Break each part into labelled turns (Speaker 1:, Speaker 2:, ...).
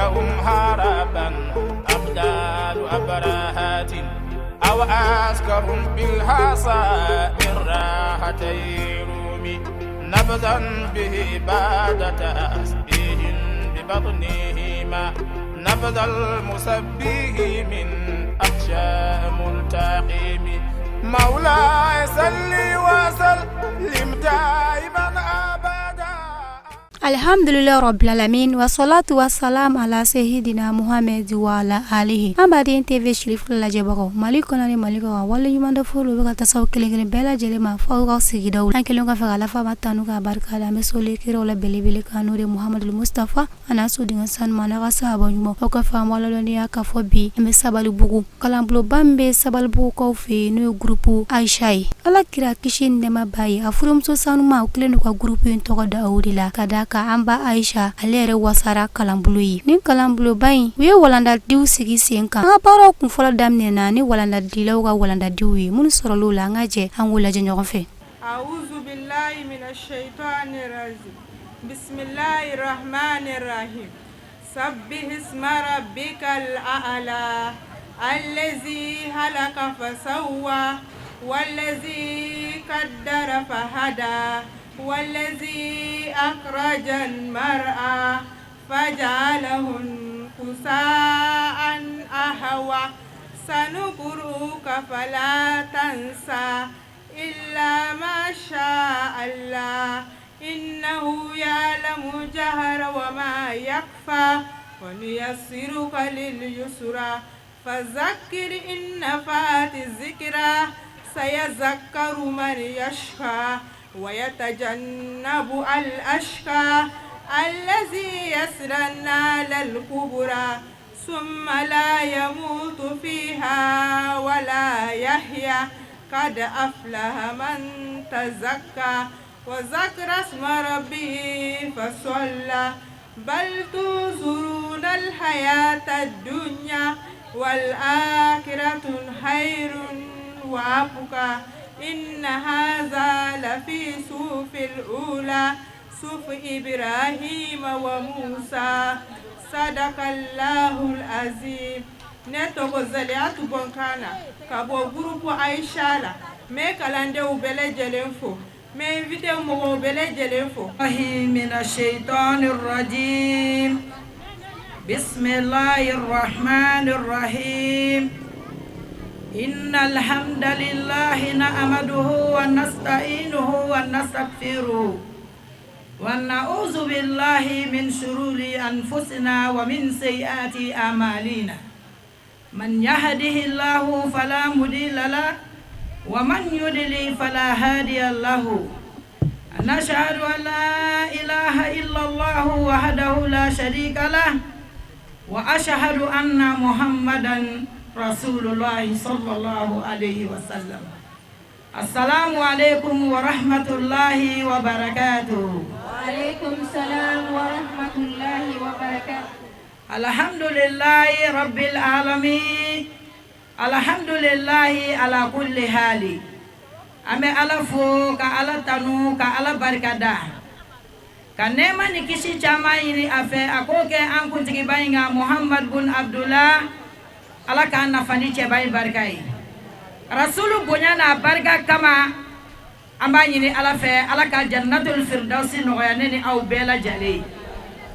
Speaker 1: أكثرهم هربا أبدال أبراهات أو أسكرهم بالحصى من راحتي رومي نبذا به بعد تسبيح ببطنهما نبذ المسبه من أخشى ملتقم مولاي صل وسلم دائما أبدا.
Speaker 2: Alhamdulilahi rabbil alamin wa salatu wa salam ala sayyidina Muhammad wa ala alihi. An baden TV Sherifu lajɛbagaw, Mali kɔnɔ ni Mali kɔkan, waleɲuman dɔ foliw bɛ ka taa s'aw kelen kelen bɛɛ lajɛlen ma f'aw ka sigidaw. An kelen kɔfɛ ka Ala fa tanu k'a barika da, an bɛ soli kiraw la belebele kan, n'o de Muhamadul Mustafa, a n'a soden sanuma, n'a ka sahaba ɲuman. O kɔfɛ, an b'a ladɔnniya k'a fɔ bi an bɛ Sabalibugu, kalanbulonba min bɛ Sabalibugukaw fɛ yen, n'o ye groupe Ayisa ye. Ala kira kisi ni nɛɛma b'a ye, a furumuso sanuma, o kɛlen don ka groupe in tɔgɔ da o de la, ka d'a kan an ba Ayisa, ale yɛrɛ wasara kalanbulon ye. Ni kalanbulonba in, u ye walandadiw sigi sen kan. An ka baaraw kun fɔlɔ daminɛna ni walandadilaw ka walandadiw ye. Minnu sɔrɔla o la, an ka jɛ an k'o lajɛ ɲɔgɔn fɛ.
Speaker 3: أعوذ بالله من الشيطان الرجيم بسم الله الرحمن الرحيم سبح اسم ربك الأعلى الذي خلق فسوى والذي قدر فهدى والذي أخرج المرعى فجعله غثاء أحوى سنقرئك فلا تنسى إلا ما شاء الله إنه يعلم الجهر وما يخفى ونيسرك لليسرى فذكر إن نفعت الذكرى سيذكر من يخشى ويتجنبها الأشقى الذي يصلى النار الكبرى ثم لا يموت فيها ولا يحيا قد أفلح من تزكى وذكر اسم ربه فصلى بل تؤثرون الحياة الدنيا والآخرة خير وأبقى إن هذا لفي الصحف الأولى صحف إبراهيم وموسى صدق الله العظيم. Ne tɔgɔ Zaliatu Bɔnkana ka bɔ groupe Aisha la. N bɛ kalandenw bɛɛ lajɛlen fo, n bɛ invité mɔgɔw bɛɛ lajɛlen fo.
Speaker 4: من الشيطان الرجيم بسم الله الرحمن الرحيم إن الحمد لله نحمده ونستعينه ونستغفره ونعوذ بالله من شرور أنفسنا ومن سيئات أعمالنا من يهده الله فلا مضل له ومن يضلل فلا هادي له. نشهد أن لا إله إلا الله وحده لا شريك له وأشهد أن محمدا رسول الله صلى الله عليه وسلم. السلام عليكم ورحمة الله وبركاته.
Speaker 5: وعليكم السلام ورحمة الله وبركاته.
Speaker 4: الحمد لله رب العالمين، الحمد لله على كل حال. An bɛ Ala fo ka Ala tanu ka Ala barikada ka nɛɛma ni kisi caman ɲini a fɛ, a k'o kɛ an kuntigiba in kan, Muhammad bun Abdullah. Ala k'an nafa ni cɛba in barika ye. Rasulu bonya n'a barika kama, an b'a ɲini Ala fɛ, Ala ka jannatul firdausi nɔgɔya ne ni aw bɛɛ lajɛlen ye.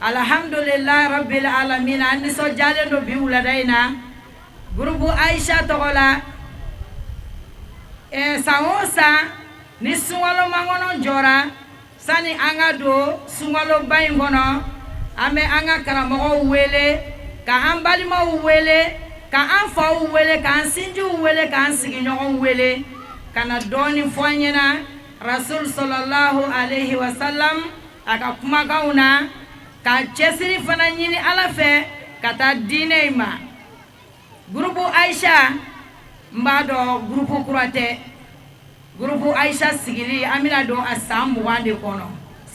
Speaker 4: Alhamdulilahi rabbil alamin. An nisɔndiyalen don bi wulada in na groupe Aisha tɔgɔ la. San o san, ni sunkalo makɔnɔ jɔra, sani an ka don sunkaloba in kɔnɔ, an bɛ an ka karamɔgɔw wele, ka an balimaw wele, ka an faw wele, k'an sinjiw wele, k'an sigiɲɔgɔnw wele ka na dɔɔni fɔ an ɲɛna Rasul sallallahu alaihi wa sallam a ka kumakanw na, ka cɛsiri fana ɲini Ala fɛ ka taa diinɛ in ma. Groupe Aisha, n b'a dɔn groupe kura tɛ. Groupe Aisha sigili, an bɛna don a san 20 de kɔnɔ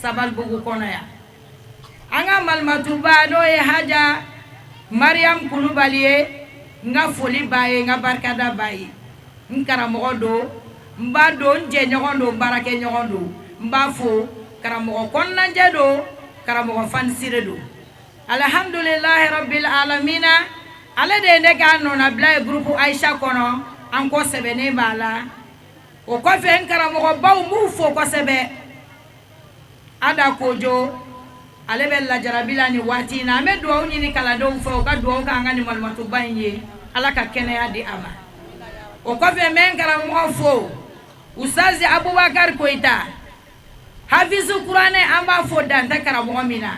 Speaker 4: Sabalibugu kɔnɔ yan. An ka malimatuba, n'o ye Haja Mariam Kulubali ye, n ka foli b'a ye, n ka barikada b'a ye. N karamɔgɔ don, n b'a don, n jɛɲɔgɔn don, n baarakɛɲɔgɔn don. N b'a fo. Karamɔgɔ kɔnɔnajɛ don, karamɔgɔ fanisire don. Alhamdulilahi rabbil alamina, ale de ye ne k'a nɔnabila ye groupe Ayisa kɔnɔ, an kɔ sɛbɛnnen b'a la. O kɔfɛ, n karamɔgɔbaw, n b'u fo kosɛbɛ. Ada Kojo, ale bɛ lajarabi la nin waati in na. An bɛ dugawu ɲini kalandenw fɛ, u ka dugawu k'an ka nin malimatuba in ye, Ala ka kɛnɛya di a ma. O kɔfɛ, n bɛ n karamɔgɔ fo, Usazi Abubakari Koyita, hafizu kuranɛ. An b'a fo, dan tɛ karamɔgɔ min na.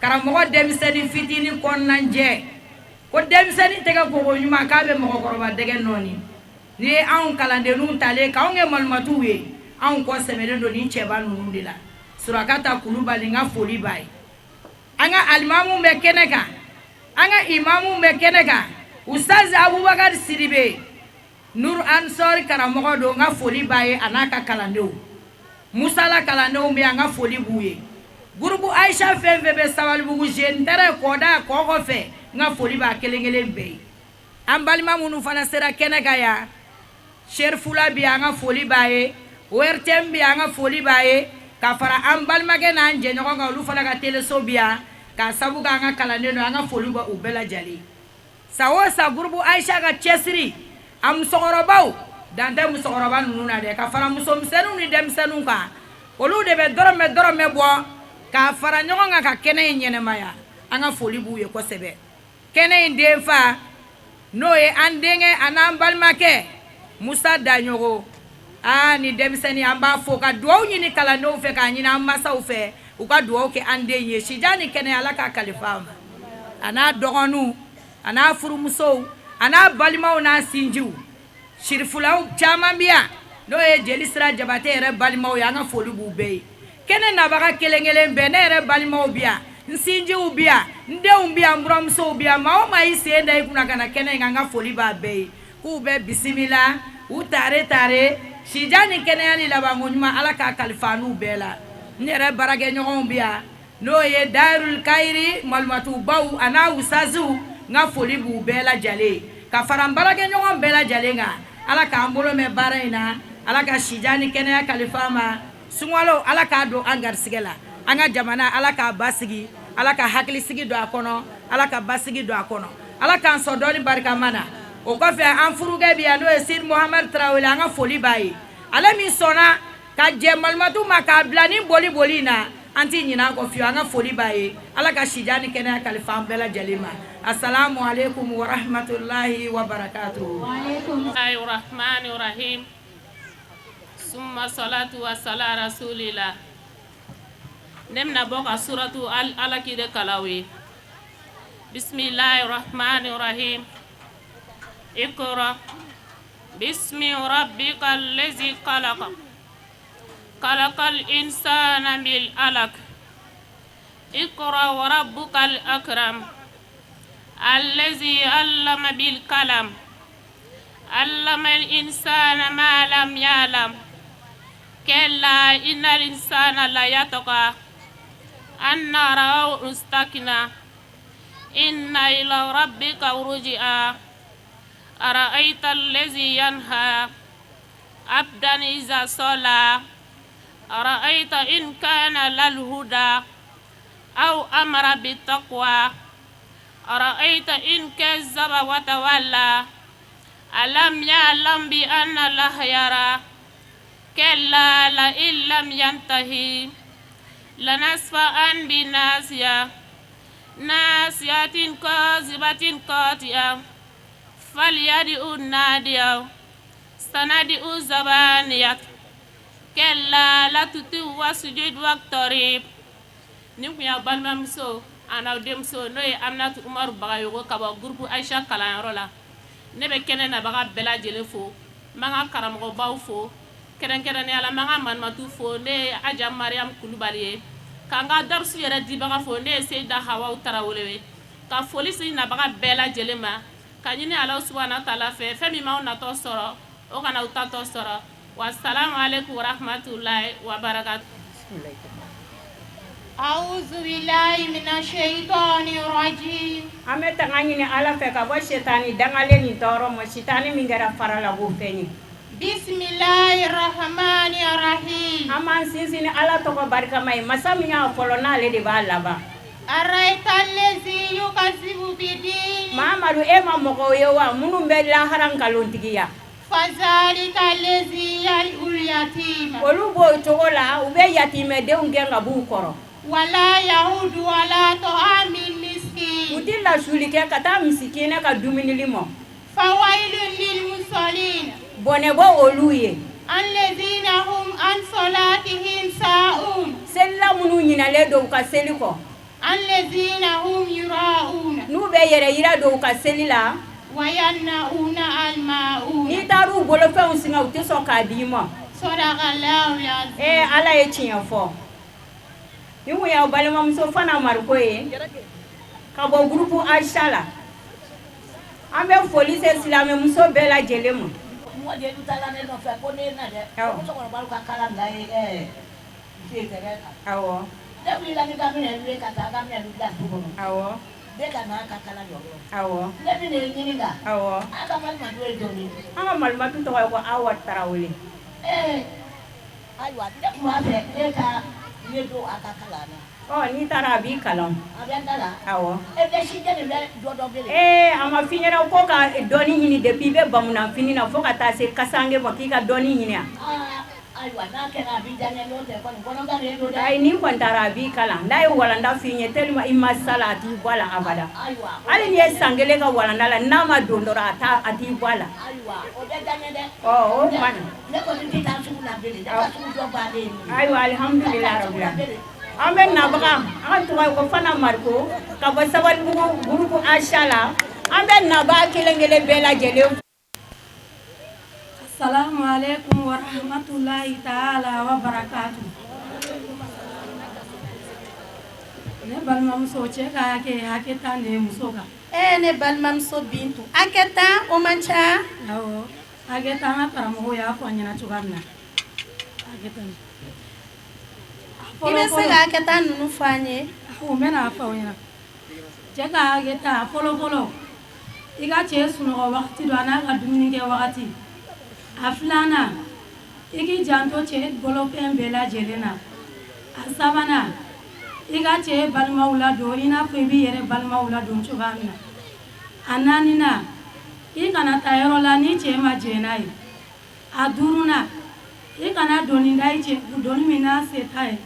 Speaker 4: Karamɔgɔ denmisɛnnin fitinin kɔnɔnajɛ ko denmisɛnnin tɛgɛ koko ɲuman k'a bɛ mɔgɔkɔrɔba dɛgɛ nɔɔni. N'i ye anw kalandenninw talen k'anw kɛ malimatuw ye, anw kɔ sɛmɛnen don nin cɛba ninnu de la. Surakata Kulubali, n ka foli b'a ye. An ka alimamu bɛ kɛnɛ kan, an ka imamu bɛ kɛnɛ kan. Usazi Abubakari Sidibe, Nur Ansɔri karamɔgɔ don, n ka foli b'a ye, a n'a ka kalandenw. Musala kalandenw bɛ yan, n ka foli b'u ye. Groupe Ayisa fɛn fɛn bɛ Sabalibugu, jeune tɛrɛ kɔda kɔkɔ fɛ, n ka foli b'a kelen kelen bɛɛ ye. An balima minnu fana sera kɛnɛ kan yan, Serifula bɛ yan, an ka foli b'a ye. ORTM bɛ yan, an ka foli b'a ye. Ka fara an balimakɛ n'an jɛɲɔgɔn kan, olu fana ka teleso bɛ yan, k'a sabu k'an ka kalanden don, an ka foli bɛ u bɛɛ lajɛlen. San o san, groupe Ayisa ka cɛsiri, a musokɔrɔbaw, dan tɛ musokɔrɔba ninnu na dɛ, ka fara musomisɛnninw ni denmisɛnninw kan, olu de bɛ dɔrɔmɛ dɔrɔmɛ bɔ k'a fara ɲɔgɔn kan ka kɛnɛ in ɲɛnɛmaya. An ka foli b'u ye kosɛbɛ. Kɛnɛ in denfa, n'o ye an denkɛ a n'an balimakɛ Musa Daɲɔgɔ, aa ni denmisɛnnin, an b'a fo ka dugawu ɲini kalandenw fɛ, k'a ɲini an masaw fɛ, u ka dugawu kɛ an den ye, sijan ni kɛnɛya, Ala k'a kalifa a ma, a n'a dɔgɔninw, a n'a furumusow, a n'a balimaw n'a sinjiw. Sirifulaw caman bɛ yan, n'o ye Jeli Sira Jabate yɛrɛ balimaw ye, an ka foli b'u bɛɛ ye. Kɛnɛ nabaga kelen kelen bɛɛ, ne yɛrɛ balimaw bɛ yan, n sinjiw bɛ yan, n denw bɛ yan, n buramusow bɛ yan. Maa o maa y'i sen da i kunna ka na kɛnɛ in kan, n ka foli b'a bɛɛ ye, k'u bɛɛ bisimila, u tare tare, sijan ni kɛnɛya ni labanko ɲuman, Ala k'a kalifa n'u bɛɛ la. N yɛrɛ baarakɛɲɔgɔnw bɛ yan, n'o ye Darul Kayiri malumatubaw a n'a usaziw, n ka foli b'u bɛɛ lajɛlen, ka fara n baarakɛɲɔgɔn bɛɛ lajɛlen kan. Ala k'an bolo mɛn baara in na, Ala ka sijan ni kɛnɛya kalifa ma. Sunkalo, Ala k'a don an garisɛgɛ la. An ka jamana, Ala k'a basigi, Ala ka hakilisigi don a kɔnɔ, Ala ka basigi don a kɔnɔ, Ala k'an sɔn dɔɔni barikama na. O kɔfɛ, an furukɛ bɛ yan, n'o ye Sidi Mohamɛdi Tarawele, an ka foli b'a ye, ale min sɔnna ka jɛ malimatu ma k'a bila ni boli boli in na, an tɛ ɲinɛ a kɔ fiyewu. An ka foli b'a ye. Ala ka sijan ni kɛnɛya kalifa an bɛɛ lajɛlen ma. Asalamu aleykum wa rahmatulahi wa barakatuhu.
Speaker 6: Rahim summa salatu wa salam rasulillah. Ne bɛna bɔ ka suratu Alaki de kalan aw ye. Bisimilahi rahmani rahim. Iqra bismi rabbika allazi khalaqa khalaqal insana min alaq. Iqra wa rabbukal akram allazi allama bil qalam allama al insana ma lam ya'lam. Kalla innal insana la yatgha an ra'ahu istaghna. Inna ila rabbika ruj'a. Ara'ayta allazi yanha abdan iza salla. Ara'ayta in kana alal huda aw amara bittaqwa. Ara'ayta in kazzaba wa tawalla. Alam ya'lam bi anna allaha yara. Kalla la in lam yantahi lanasfa'an bi nasiya nasiyatin kazibatin qati'a falyad'u nadiya sanad'u zabaniyat. Kalla la tuti'hu wasjud waqtarib. Nin tun y'a balimamuso a n'aw denmuso, n'o ye Aminatu Umaru Bagayogo, ka bɔ groupe Ayisa kalanyɔrɔ la. Ne bɛ kɛnɛ nabaga bɛɛ lajɛlen fo, n b'an ka karamɔgɔbaw fo, kɛrɛnkɛrɛnnenya la n b'an ka malimatu fo, ne ye Aja Mariam Kulubali ye, k'an ka darusu yɛrɛ dibaga fo, ne ye Seyida Hawaw Tarawele ye, ka foli se nabaga bɛɛ lajɛlen ma, ka ɲini Alahu subahana taala fɛ, fɛn min m'aw natɔ sɔrɔ, o kana aw tatɔ sɔrɔ. Wa salamu aleykum wa rahmatulahi wa barakatu.
Speaker 7: An bɛ tanga ɲini Ala fɛ ka bɔ sitani dangalen nin tɔɔrɔ ma, sitani min kɛra faralabo fɛn ye. An b'an sinsin ni Ala tɔgɔ barikama ye, masa min y'a fɔlɔ, n'ale de b'a laban. Mamadu, e ma mɔgɔw ye wa minnu bɛ lahara nkalontigiya? Olu b'o cogo la, u bɛ yatimɛdenw gɛn ka b'u kɔrɔ. U tɛ lasuli kɛ ka taa misikinɛ ka dumunili ma. Bɔnɛ bɔ olu ye. Selila minnu ɲinalen don u ka seli kɔ, n'u bɛ yɛrɛ yira don u ka seli la. N'i taar'u bolofɛnw singa, u tɛ sɔn k'a di i ma. Ee, Ala ye tiɲɛ fɔ. Nin kun y'aw balimamuso Fana Mariko ye ka bɔ groupe Aisha la. An bɛ foli se silamɛmuso bɛɛ lajɛlen ma.
Speaker 8: Mɔgɔ jeliw taara ne nɔfɛ ko ne na dɛ, ko musokɔrɔbaw ka kalan bila ye terrain kan. Ne wulila ni ka minɛnw ye ka taa ka minɛnw bila du kɔnɔ. Ne ka na ka kalan jɔ. Ne bɛ ne ɲininka. A ka malimatu ye jɔn ye?
Speaker 7: An ka malimatu tɔgɔ ye ko Awa Tarawele.
Speaker 8: Ee, ayiwa, ne tun b'a fɛ e ka ne don a ka kalan na.
Speaker 7: Ɔ, n'i taara, a b'i kalan.
Speaker 8: A bɛ n kalan?
Speaker 7: Awɔ.
Speaker 8: E bɛ si jɛ nin bɛ jɔ dɔ bele.
Speaker 7: Ee, a ma f'i ɲɛna ko ka dɔɔni ɲini depuis i bɛ bamunanfini na fo ka taa se kasange ma, k'i ka dɔɔni ɲini wa?
Speaker 8: Aa, ayiwa, n'a kɛra a b'i diya n ye, n'o tɛ kɔni kɔnɔgan de don dɛ.
Speaker 7: Ayi, n'i kɔni taara, a b'i kalan. N'a ye walanda f'i ɲɛ tellement i ma s'a la, a t'i bɔ a la abada.
Speaker 8: Ayiwa.
Speaker 7: Hali n'i ye san kelen kɛ walanda la, n'a ma don dɔrɔn, a t'i bɔ a la.
Speaker 8: Ayiwa, o bɛ diya n ye dɛ.
Speaker 7: Ɔ, o tuma na.
Speaker 8: Ne kɔni tɛ taa sugu la bilen, ne ka sugu jɔ bannen ye.
Speaker 7: Ayiwa, alihamudulilayi rabil alamin. An bɛ nabaga, an tɔgɔ ye ko Fana Mariko ka bɔ Sabalibugu groupe Aisha la. An bɛ nabaa kelen kelen bɛɛ lajɛlen.
Speaker 9: Assalamu alaikum wa rahmatullahi ta'ala wa barakatuh. Ne balimamuso, cɛ ka hakɛ, hakɛ 10 de ye muso kan.
Speaker 3: E ne balimamuso Bintu, hakɛ 10, o man ca.
Speaker 9: Awɔ, hakɛ 10, an ka karamɔgɔw y'a fɔ an ɲɛna cogoya min na. Hakɛ 10.
Speaker 3: I bɛ se ka hakɛ 10 ninnu fɔ an ye?
Speaker 9: Awɔ, n bɛna a fɔ aw ɲɛna. Cɛ ka hakɛ 10 fɔlɔ fɔlɔ, i ka cɛ sunɔgɔ wagati dɔn, a n'a ka dumuni kɛ wagati. A filanan, i k'i janto cɛ bolofɛn bɛɛ lajɛlen na. A sabanan, i ka cɛ balimaw ladon i n'a fɔ i b'i yɛrɛ balimaw ladon cogoya min na. A naaninan, i kana taa yɔrɔ la ni cɛ ma jɛn n'a ye. A duurunan, i kana doni da i cɛ kun, doni min n'a se t'a ye.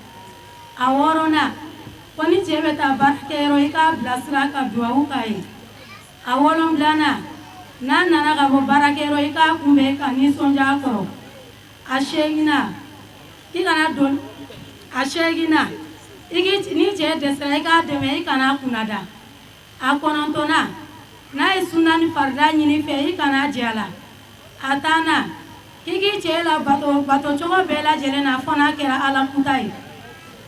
Speaker 9: A wɔɔrɔnan, ko ni cɛ bɛ taa baarakɛyɔrɔ, i k'a bilasira ka duwawu k'a ye. A wolonfilanan, n'a nana ka bɔ baarakɛyɔrɔ, i k'a kunbɛn ka nisɔndiya a kɔrɔ. A seeginnan, i kana don a seeginnan, i k'i ni cɛ dɛsɛra, i k'a dɛmɛ, i kana kunnada. A kɔnɔntɔnnan, n'a ye suna ni farida ɲini fɛ, i kana jɛ a la. A tannan, k'i k'i cɛ la bato batocogo bɛɛ lajɛlen na, fo n'a kɛra Ala kuta ye.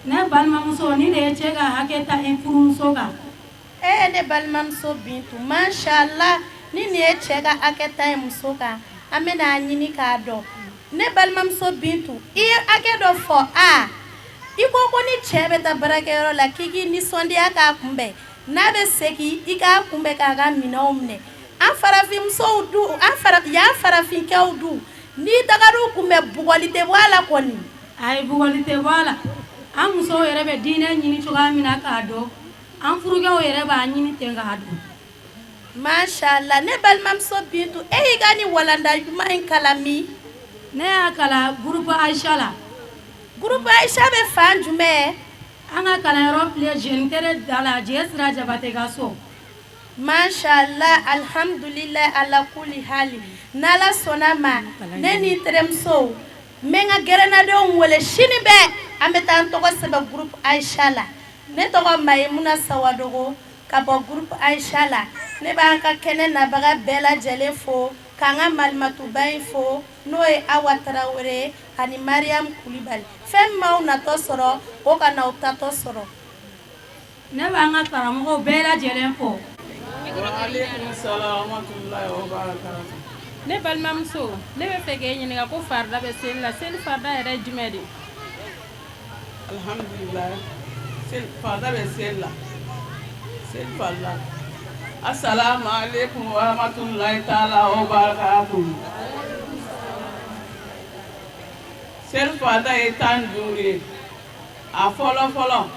Speaker 9: Ne balimamuso, nin de ye cɛ ka hakɛ 10 ye furumuso kan.
Speaker 3: E ne balimamuso Bintu, mashallah, ni nin ye cɛ ka hakɛ 10 ye muso kan, an bɛna a ɲini k'a dɔn. Ne balimamuso Bintu, i ye hakɛ dɔ fɔ a i ko ko ni cɛ bɛ taa baarakɛyɔrɔ la, k'i k'i nisɔndiya k'a kunbɛn, n'a bɛ segin, i k'a kunbɛn k'a ka minɛnw minɛ. An farafinmusow du, an fara yan farafinkɛw du, n'i tagar'u kunbɛn, bugɔli tɛ bɔ a la kɔni?
Speaker 9: Ayi, bugɔli tɛ bɔ a la. An musow yɛrɛ bɛ diinɛ ɲini cogoya min na k'a dɔn, an furukɛw yɛrɛ b'a ɲini ten k'a dɔn.
Speaker 3: Mashallah, ne balimamuso Bintu, e y'i ka nin walanda ɲuman in kalan min?
Speaker 9: Ne y'a kalan groupe Aisha la.
Speaker 3: Groupe Aisha bɛ fan jumɛn?
Speaker 9: An ka kalanyɔrɔ filɛ Jeune Tere da la, Jɛ Sira Jabate ka so.
Speaker 3: Mashallah, alhamdulillah ala kuli hali. N'Ala sɔnna ma, ne ni n terimusow, n bɛ n ka gɛrɛnnadenw wele sini bɛɛ, an bɛ taa n tɔgɔ sɛbɛn groupe Aisha la. Ne tɔgɔ Mayimuna Sawadogo ka bɔ groupe Aisha la. Ne b'an ka kɛnɛ nabaga bɛɛ lajɛlen fo, k'an ka malimatuba in fo, n'o ye Awa Tarawele ani Mariam Kulibali. Fɛn min m'aw natɔ sɔrɔ, o kana aw tatɔ sɔrɔ.
Speaker 9: Ne b'an ka karamɔgɔw bɛɛ lajɛlen fo.
Speaker 6: Ne balimamuso, ne bɛ fɛ k'e ɲininka ko farida bɛ seli la, seli farida yɛrɛ ye jumɛn de?
Speaker 10: Alhamdulillah, farida bɛ seli la, seli farida. Assalamu alaikum wa rahmatullahi ta'ala wa barakatuh. Seli farida ye 15 ye. A fɔlɔ fɔlɔ,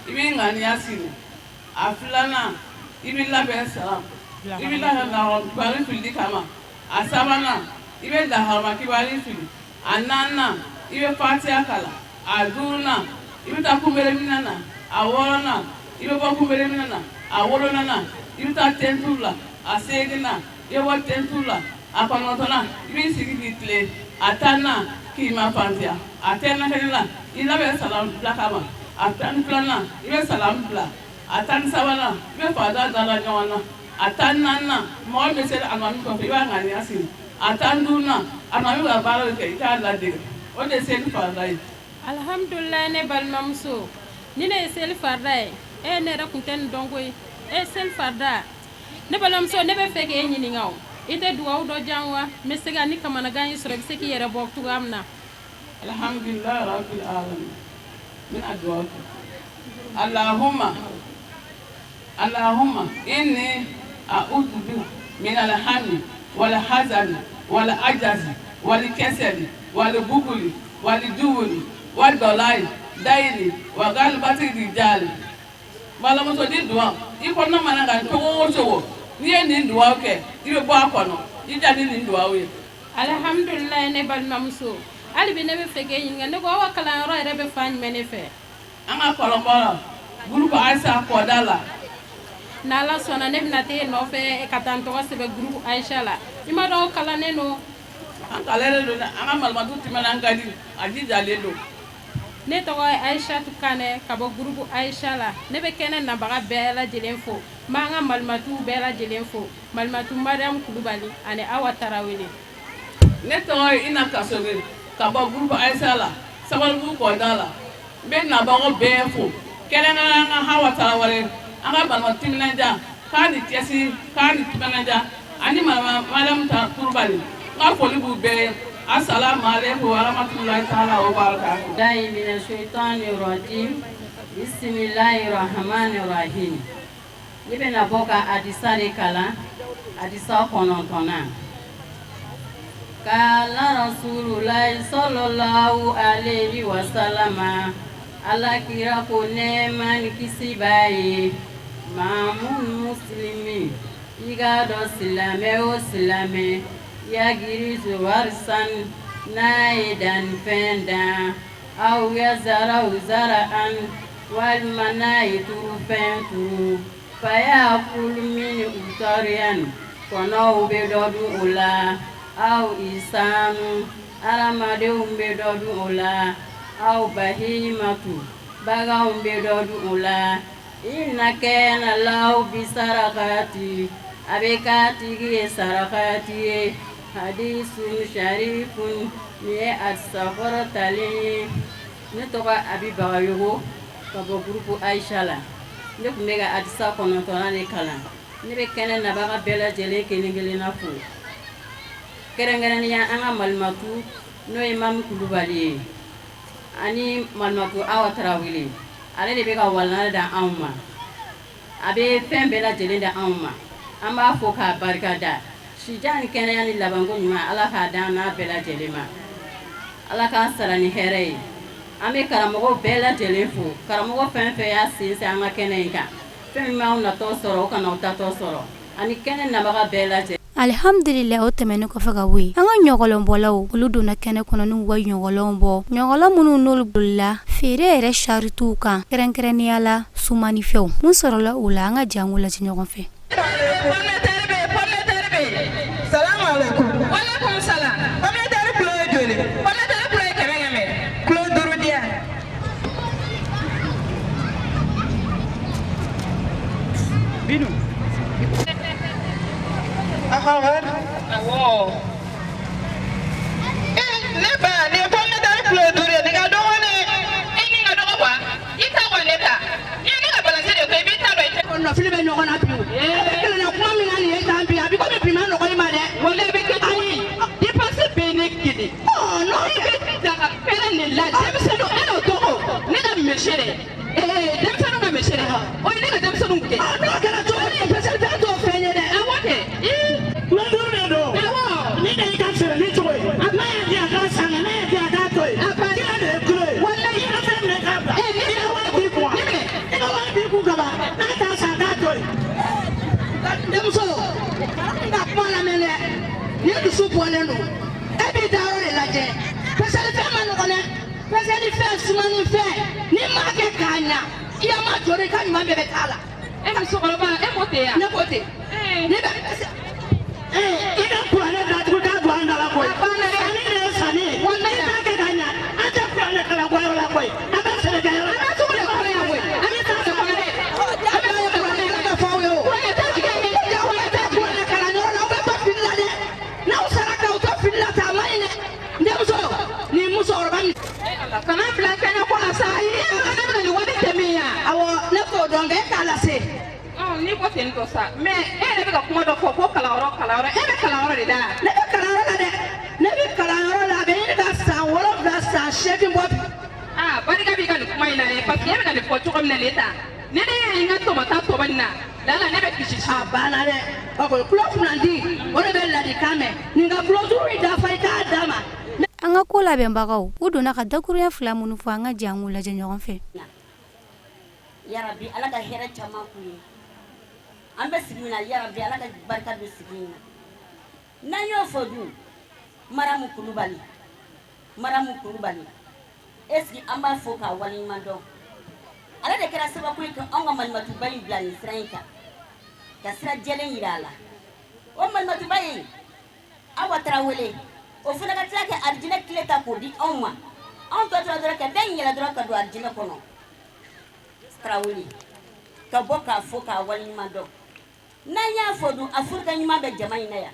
Speaker 10: i b'i ŋaniya siri. A filanan, i bɛ labɛn salam, i bɛ labɛn lahɔrɔma kibari filili kama. A sabanan, i bɛ lahɔrɔma kibari fili. A naaninan, i bɛ fatiya kalan. A duurunan, i bɛ taa kunbereminɛ na. A wɔɔrɔnan, i bɛ bɔ kunbereminɛ na. A wolonwulanan, i bɛ taa tenturu la. A seeginnan, i bɛ bɔ tenturu la. A kɔnɔntɔnnan, i b'i sigi k'i tilen. A tannan, k'i mafantiya. A 11nan, i labɛn salam bila kama. A 12nan, i bɛ salam bila. A 13nan, i bɛ farida dala ɲɔgɔn na. A 14nan, mɔgɔ min bɛ seli alimami kɔfɛ, i b'a ŋaniya siri. A 15nan, alimami bɛ ka baara min kɛ, i k'a ladege. O de ye seli farida ye.
Speaker 6: Alihamudulila ne balimamuso, nin de ye seli farida ye. E ne yɛrɛ tun tɛ nin dɔn koyi. E seli farida, ne balimamuso, ne bɛ fɛ k'e ɲininka o, i tɛ dugawu dɔ jan wa? N bɛ se ka ni kamanagan y'i sɔrɔ, i bɛ se k'i yɛrɛ bɔ cogoya min na.
Speaker 10: Alhamdulilahi rabbil alamin. N bɛna dugawu kɛ. Allahumma Allahumma inni a'udhu bika min alhammi wal hazani wal ajazi wal kasali wal bukuli wal jubuni wal dala'i dayni wa galbati rijali. Balimamuso, nin dugawu i kɔnɔna mana kan cogo o cogo, n'i ye nin dugawu kɛ, i bɛ bɔ a kɔnɔ. I ja ni nin dugawu ye.
Speaker 6: Alihamudulila ne balimamuso, hali bi ne bɛ fɛ k'e ɲininka, ne ko aw ka kalanyɔrɔ yɛrɛ bɛ fan jumɛn ne fɛ?
Speaker 10: An ka kɔlɔnbɔ groupe Ayisa kɔda la.
Speaker 6: N'Ala sɔnna, ne bɛna t'e nɔfɛ ka taa n tɔgɔ sɛbɛn groupe Ayisa la. I ma dɔn kalannen don.
Speaker 10: An kalannen don dɛ, an ka malimatu timinan ka di, a jijalen don.
Speaker 6: Ne tɔgɔ ye Ayisatu Kanɛ ka bɔ groupe Ayisa la. Ne bɛ kɛnɛ nabaga bɛɛ lajɛlen fo. N b'an ka malimatuw bɛɛ lajɛlen fo, malimatu Mariam Kulubali ani Awa Tarawele.
Speaker 10: Ne tɔgɔ ye Ina Kasoge ka bɔ groupe Ayisa la, Sabalibugu kɔda la. N bɛ nabagaw bɛɛ fo, kɛrɛnkɛrɛnnenya an ka Hawa Tarawele, an ka malimatu timinandiya, k'a ni cɛsiri, k'a ni timinandiya, ani Mariam Kulubali, n ka foli b'u bɛɛ ye. Asalamu aleykum warahmatulahi taala wa barakatu.
Speaker 11: Bilahi mina shaitani rajim. Bisimilahi rahmani rahim. Ne bɛna bɔ ka hadisa de kalan, hadisa 9nan. Kala rasululahi sallallahu alayhi wa sallama, Ala kira ko nɛɛma ni kisi b'a ye, maa mun muslimi, i k'a dɔn silamɛ o silamɛ, yagirisu garisan, n'a ye dannifɛn dan, aw yazarau zara'an, walima n'a ye turufɛn turu, fayakulu minhu tayran, kɔnɔw bɛ dɔ dun o la, aw insanu, hadamadenw bɛ dɔ dun o la, aw bahimatu, baganw bɛ dɔ dun o la, illa kana lahu bi sarakati, a bɛ k'a tigi ye sarakati ye. Hadisun sharifun, nin ye hadisa kɔrɔtalen ye. Ne tɔgɔ Abi Bagayogo ka bɔ groupe Ayisa la. Ne tun bɛ ka hadisa 9nan de kalan. Ne bɛ kɛnɛ nabaga bɛɛ lajɛlen kelen kelenna fo, kɛrɛnkɛrɛnnenya an ka malimatu, n'o ye Mami Kulubali ye, ani malimatu Awa Tarawele. Ale de bɛ ka walanda da anw ma, a bɛ fɛn bɛɛ lajɛlen da anw ma. An b'a fo k'a barika da. Sijan ni kɛnɛya ni labanko ɲuman, Ala k'a d'an n'a bɛɛ lajɛlen ma. Ala k'an sara ni hɛrɛ ye. An bɛ karamɔgɔw bɛɛ lajɛlen fo, karamɔgɔ fɛn fɛn y'a sen se an ka kɛnɛ in kan. Fɛn min b'anw natɔ sɔrɔ, o kana aw tatɔ sɔrɔ, ani kɛnɛ nabaga bɛɛ lajɛ.
Speaker 2: Alihamdulila, o tɛmɛnen kɔfɛ ka bɔ yen, an ka ɲɔgɔlɔnbɔlaw, olu donna kɛnɛ kɔnɔ n'u ka ɲɔgɔlɔnw bɔ, ɲɔgɔlɔn minnu n'olu bolila feere yɛrɛ saritiw kan, kɛrɛnkɛrɛnnenya la sumanifɛnw. Mun sɔrɔla o la, an ka jɛ an k'o lajɛ ɲɔgɔn fɛ.
Speaker 12: Ne ba, nin ye pomme de terre kilo 5 ye, nin ka dɔgɔ dɛ. E nin ka dɔgɔ wa? I ta wa ne ta? N'i ye ne ka balance de ko i b'i ta dɔn i tɛ.
Speaker 8: Nɔfili bɛ ɲɔgɔn na bi o. A bɛ kelenna kuma min na nin ye tan bi, a bɛ komi bi ma nɔgɔ i ma dɛ.
Speaker 12: Walayi i bɛ kɛ cogo di? Dépense bɛɛ ye ne kelen.
Speaker 8: Ɔ n'o
Speaker 12: I bɛ daga pɛrɛn de la denmisɛnninw e n'o tɔgɔ ne ka monsieur dɛ. Ee denmisɛnninw ka monsieur dɛ. O ye ne ka denmisɛnninw kɛ.
Speaker 8: Ɔ n'o kɛra cogo di? Parce que fɛn t'o fɛn ye dɛ.
Speaker 12: Awɔ kɛ.
Speaker 8: Kilo 5 de don.
Speaker 12: Awɔ.
Speaker 8: Ni de y'i ka feereli cogo ye. N'a y'a di a k'a san n'a y'a di a k'a to yen. Kilo de ye kilo ye.
Speaker 12: Walayi.
Speaker 8: I ka fɛn minɛ k'a bila.
Speaker 12: Ee
Speaker 8: I ka wari b'i kun wa?
Speaker 12: Ne minɛ.
Speaker 8: I ka wari b'i kun ka ban. N'a t'a san
Speaker 13: Denmuso, n ka kuma lamɛn dɛ. Ni dusu bɔlen don, e b'i dayɔrɔ de lajɛ. Peseli fɛn ma nɔgɔn dɛ. Peseli fɛn, sumani fɛn, n'i m'a kɛ k'a ɲa, i ma jɔ i ka ɲuman bɛɛ bɛ k'a la.
Speaker 12: E musokɔrɔba, e ko ten yan?
Speaker 13: Ne ko ten. Ne bɛ pese. I ka kuranɛ datugu k'a don an da la koyi. Sanni de ye sanni ye. N'i m'a kɛ k'a ɲa, an tɛ kuranɛ kalan bɔ yɔrɔ la koyi. An bɛ sɛnɛ kɛ yɔrɔ la.
Speaker 12: An bɛ sugu de kɔnɔ yan koyi. An bɛ taa kɔnɔ dɛ.
Speaker 13: An bɛ kuranɛ ka fɔ aw ye o.
Speaker 12: Kuranɛ tɛ jigin.
Speaker 13: Kuranɛ tɛ kuranɛ kalan yɔrɔ la, aw bɛ to fili la dɛ. N'aw sara k'aw to fili la tan, a man ɲi dɛ. N denmuso, nin musokɔrɔba nin.
Speaker 12: Kana bila kɛnɛ ko la sa. Ne bɛna nin wari tɛ min yan.
Speaker 13: Awɔ, ne t'o dɔn nka e k'a lase.
Speaker 12: N'i ko ten tɔ sa, mais e yɛrɛ bɛ ka kuma dɔ fɔ ko kalanyɔrɔ kalanyɔrɔ, e bɛ kalanyɔrɔ de la.
Speaker 13: Ne bɛ kalanyɔrɔ la dɛ. Ne bɛ kalanyɔrɔ la, a bɛ ɲini ka san 7 san 8 bɔ bi.
Speaker 12: Aa, barika b'i ka nin kuma in na dɛ, parce que e bɛ ka nin fɔ cogo min na nin ta, ni ne ye n ka tɔmɔta tɔmɔ nin na, lala ne bɛ kisi.
Speaker 13: A banna dɛ. O ko tulo kunnandi, o de bɛ ladilikan mɛn. Nin ka tulo duuru in dafa, i k'a d'a ma.
Speaker 2: An ka ko labɛnbagaw, u donna ka dakurunya fila minnu fɔ, an ka jɛ an k'u lajɛ ɲɔgɔn fɛ.
Speaker 14: Yarabi, Ala ka hɛrɛ caman k'u ye. An bɛ sigi min na, yarabi, Ala ka barika don sigi in na. N'an y'o fɔ dun, Maramu Kulubali, Maramu Kulubali, est ce que an b'a fɔ k'a waleɲuman dɔn? Ale de kɛra sababu ye ka anw ka malimatuba in bila nin sira in kan, ka sira jɛlen yira a la. O malimatuba in, Awa Tarawele, o fana ka tila ka arijinɛ tile ta k'o di anw ma. Anw tɔ tora dɔrɔn ka da in yɛlɛ dɔrɔn ka don arijinɛ kɔnɔ. Tarawele ka bɔ k'a fɔ k'a waleɲuman dɔn. N'an y'a fɔ dun, a furukɛ ɲuman bɛ jama in na yan.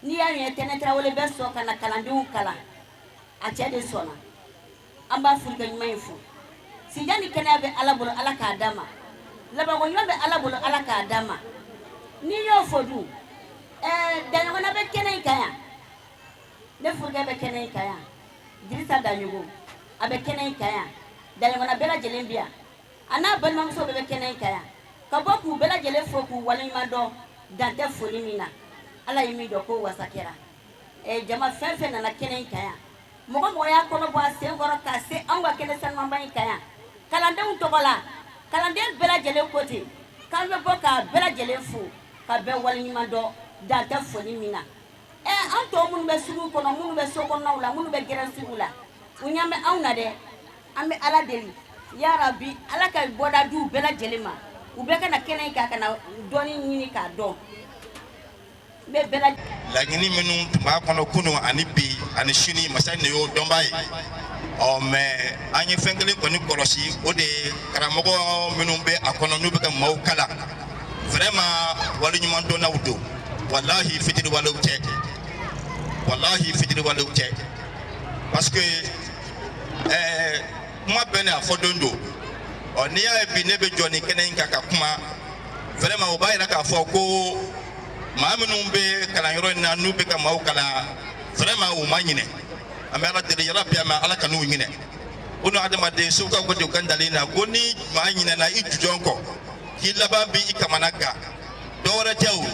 Speaker 14: N'i y'a ye Tɛnɛ Tarawele bɛ sɔn ka na kalandenw kalan, a cɛ de sɔnna. An b'a furukɛ ɲuman in fo. Sijan ni kɛnɛya bɛ Ala bolo, Ala k'a d'a ma. Labanko ɲuman bɛ Ala bolo, Ala k'a d'a ma. N'i y'o fɔ dun, daɲɔgɔnna bɛ kɛnɛ in kan yan. Ne furukɛ bɛ kɛnɛ in kan yan, Dirisa Daɲogo, a bɛ kɛnɛ in kan yan. Daɲɔgɔnna bɛɛ lajɛlen bɛ yan, a n'a balimamuso bɛɛ bɛ kɛnɛ in kan yan. Ka bɔ k'u bɛɛ lajɛlen fo k'u waleɲuman dɔn, dan tɛ foli min na. Ala ye min dɔn k'o wasa kɛra. Jama fɛn fɛn nana kɛnɛ in kan yan, mɔgɔ mɔgɔ y'a kɔnɔ bɔ a sen kɔrɔ ka se anw ka kɛnɛ sanumanba in kan yan, kalandenw tɔgɔ la, kalanden bɛɛ lajɛlen ko ten k'an bɛ bɔ k'a bɛɛ lajɛlen fo ka bɛɛ waleɲuman dɔn, dan tɛ foli min na. An tɔ minnu bɛ sugu kɔnɔ, minnu bɛ so kɔnɔnaw la, minnu bɛ gɛrɛn sugu la, u ɲɛ bɛ anw na dɛ. An bɛ Ala deli, yarabi, Ala ka bɔda d'u bɛɛ lajɛlen ma, u bɛɛ ka na kɛnɛ in kan ka na dɔɔni ɲini k'a dɔn. N bɛ bɛɛ
Speaker 15: Laɲini minnu tun b'a kɔnɔ kunun ani bi ani sini, masa in de y'o dɔnbaa ye. Ɔ mais an ye fɛn kelen kɔni kɔlɔsi, o de ye karamɔgɔ minnu bɛ a kɔnɔ, n'u bɛ ka maaw kalan, vraiment waleɲuman dɔnnaw don. Walahi, fitiriwalew tɛ, walahi, fitiriwalew tɛ, parce que kuma bɛɛ n'a fɔ don don. Ɔ n'i y'a ye bi ne bɛ jɔ nin kɛnɛ in kan ka kuma, vraiment o b'a yira k'a fɔ ko maa minnu bɛ kalanyɔrɔ in na, n'u bɛ ka maaw kalan, vraiment u ma ɲinɛ. An bɛ Ala deli, yarabi, a ma Ala ka n'u ɲinɛ. Bunu adamaden, segukaw ko ten u ka ntalen na ko ni maa ɲinɛna i jujɔn kɔ, k'i laban bɛ i kamana gan. Dɔwɛrɛ tɛ, o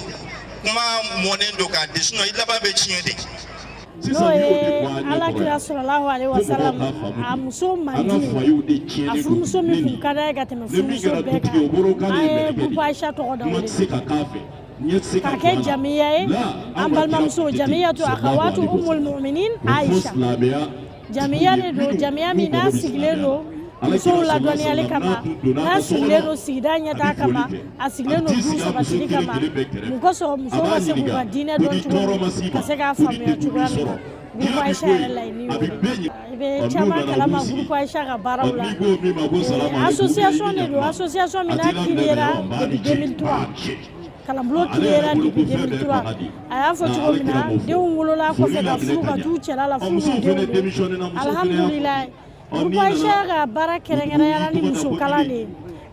Speaker 15: kuma mɔnen don k'a di, sinon i laban bɛ tiɲɛ de.
Speaker 9: N'o ye Ala kira sɔrɔlahu alaihi wasalam a muso mandi, a furumuso min tun ka d'a ye ka tɛmɛ furumuso bɛɛ kan, an ye groupe Aïcha tɔgɔ da o de k'a kɛ jamiya ye. An balimamuso jamiyatu akhawatu umul mu'minin Aïcha, jamiya de don, jamiya min n'a sigilen don musow ladɔnniyali kama, n'a sigilen don sigida ɲɛtaa kama, a sigilen don du sabatili kama. Mun kosɔn? Musow ka se k'u ka diinɛ dɔn cogo min, ka se k'a faamuya cogoya min na. Groupe Aïcha yɛrɛ laɲini y'o de ye. I bɛ caman kalama groupe Aïcha ka baaraw la. Association de don, association min n'a créera depuis 2003, kalanbulon créera depuis 2003. A y'a fɔ cogo min na, denw wolola kɔfɛ ka furu ka t'u cɛla la, furu n'u denw don, alhamdulilayi. Groupe Aïcha ka baara kɛrɛnkɛrɛnyala ni muso kalan de ye,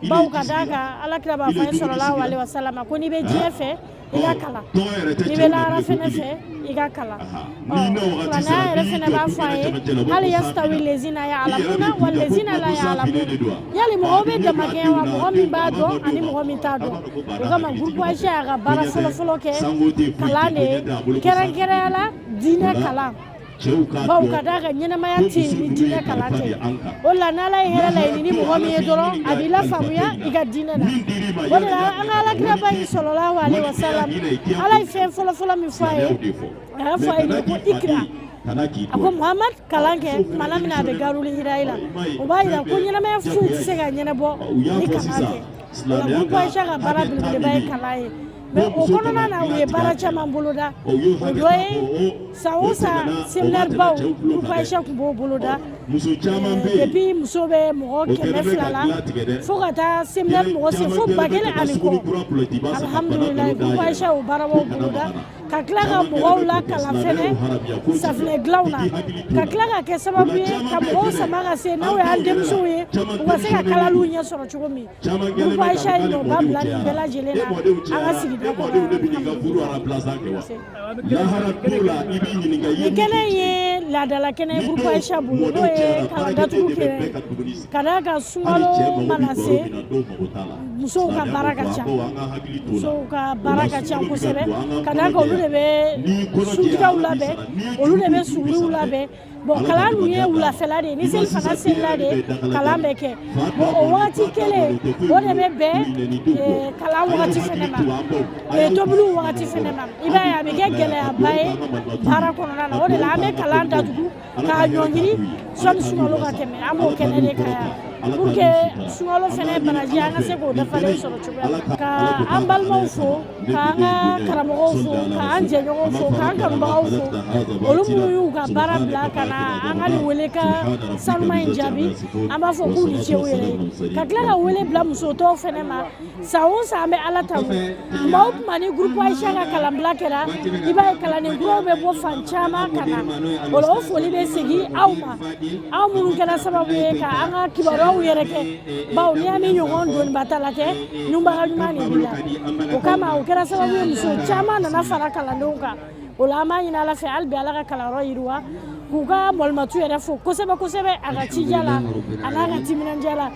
Speaker 9: bawo ka d'a kan Ala kira b'a fɔ an ye sɔrɔlahu alaihi wasalam ko n'i bɛ diɲɛ fɛ, i ka kalan, n'i bɛ lahara fɛnɛ fɛ, i ka kalan. Ɔ kuranɛ yɛrɛ fɛnɛ b'a fɔ an ye hali yastawi lezina ya'lamuna wal lezina la ya'lamun, yali mɔgɔw bɛ damakɛɲɛ wa, mɔgɔ min b'a dɔn ani mɔgɔ min t'a dɔn. O kama groupe Aïcha y'a ka baara fɔlɔ-fɔlɔ kɛ kalan de ye, kɛrɛnkɛrɛnya la diinɛ kalan.
Speaker 16: Bawo ka d'a kan ɲɛnamaya tɛ yen ni diinɛ kalan tɛ. O la n'Ala ye hɛrɛ laɲini ni mɔgɔ min ye dɔrɔn, a b'i lafaamuya i ka diinɛ na. O de la an ka alakiraba in sɔlɔlahu alehi wasalam, Ala ye fɛn fɔlɔfɔlɔ min fɔ a ye, a y'a fɔ a ye ko ikira, a ko Muhamad, kalan kɛ. Tuma min na a bɛ garuli hira la, o b'a jira ko ɲɛnamaya foyi tɛ se ka ɲɛnabɔ ni kalan tɛ. O la groupe Aïcha ka baara belebeleba ye kalan ye. Mais o kɔnɔna na, u ye baara caman boloda. O dɔ ye, san o san, séminaire baw, groupe Aïcha tun b'o boloda depuis muso bɛ mɔgɔ 200 la fo ka taa séminaire mɔgɔ se fo 1000 ani kɔ. Alhamdulilayi, groupe Aïcha o baarabaw boloda, ka tila ka mɔgɔw lakalan fɛnɛ safinɛ dilanw na, ka tila ka kɛ sababu ye ka mɔgɔw sama ka se n'o y'an denmusow ye, u ka se ka kalaliw ɲɛ sɔrɔ cogo min. Groupe Aïcha ye nɔba bila nin bɛɛ lajɛlen na an ka sigida kɔnɔ. Nin kɛnɛ in ye laadala kɛnɛ ye groupe Aïcha bolo, n'o ye kalan datugu kɛnɛ. Ka d'a kan sunkalo mana se, musow ka baara ka ca, musow ka baara ka ca kosɛbɛ. Ka d'a kan olu de bɛ suntigɛw labɛn, olu de bɛ suguriw labɛn. Bon, kalan dun ye wulafɛla de ye, ni seli fana selila de kalan bɛ kɛ. Bon, o wagati kelen o de bɛ bɛn kalan wagati fɛnɛ ma, tobiliw wagati fɛnɛ ma. I b'a ye a bɛ kɛ gɛlɛyaba ye baara kɔnɔna na. O de la an bɛ kalan datugu k'a ɲɔngiri sɔnni sunkalo ka tɛmɛ. An b'o kɛnɛ de kan yan pour que sunkalo fɛnɛ baraji, an ka se k'o dafalen sɔrɔ cogoya min. Ka an balimaw fo, k'an ka karamɔgɔw fo, k'an jɛɲɔgɔnw fo, k'an kanubagaw fo, olu minnu y'u ka baara bila ka na an ka nin wele ka sanuma in jaabi, an b'a fɔ k'u ni ce u yɛrɛ ye. Ka tila ka wele bila muso tɔw fɛnɛ ma. San o san, an bɛ Ala tanu. Tuma o tuma ni groupe Aïcha ka kalanbila kɛra, i b'a ye kalanden kuraw bɛ bɔ fan caman ka na. O la, o foli bɛ segin aw ma, aw minnu kɛra sababu ye ka an ka kibaruyaw yɛrɛ kɛ. Bawo n'i y'a min ɲɔgɔn donibatala tɛ, ɲunbaga ɲuman de b'i la. O kama, o kɛra sababu ye muso caman nana fara kalandenw kan. O la, an b'a ɲini Ala fɛ hali bi, Ala ka kalanyɔrɔ yiriwa. K'u ka mɔlimatu yɛrɛ fo kosɛbɛ kosɛbɛ a ka cija la, a n'a ka timinandiya la.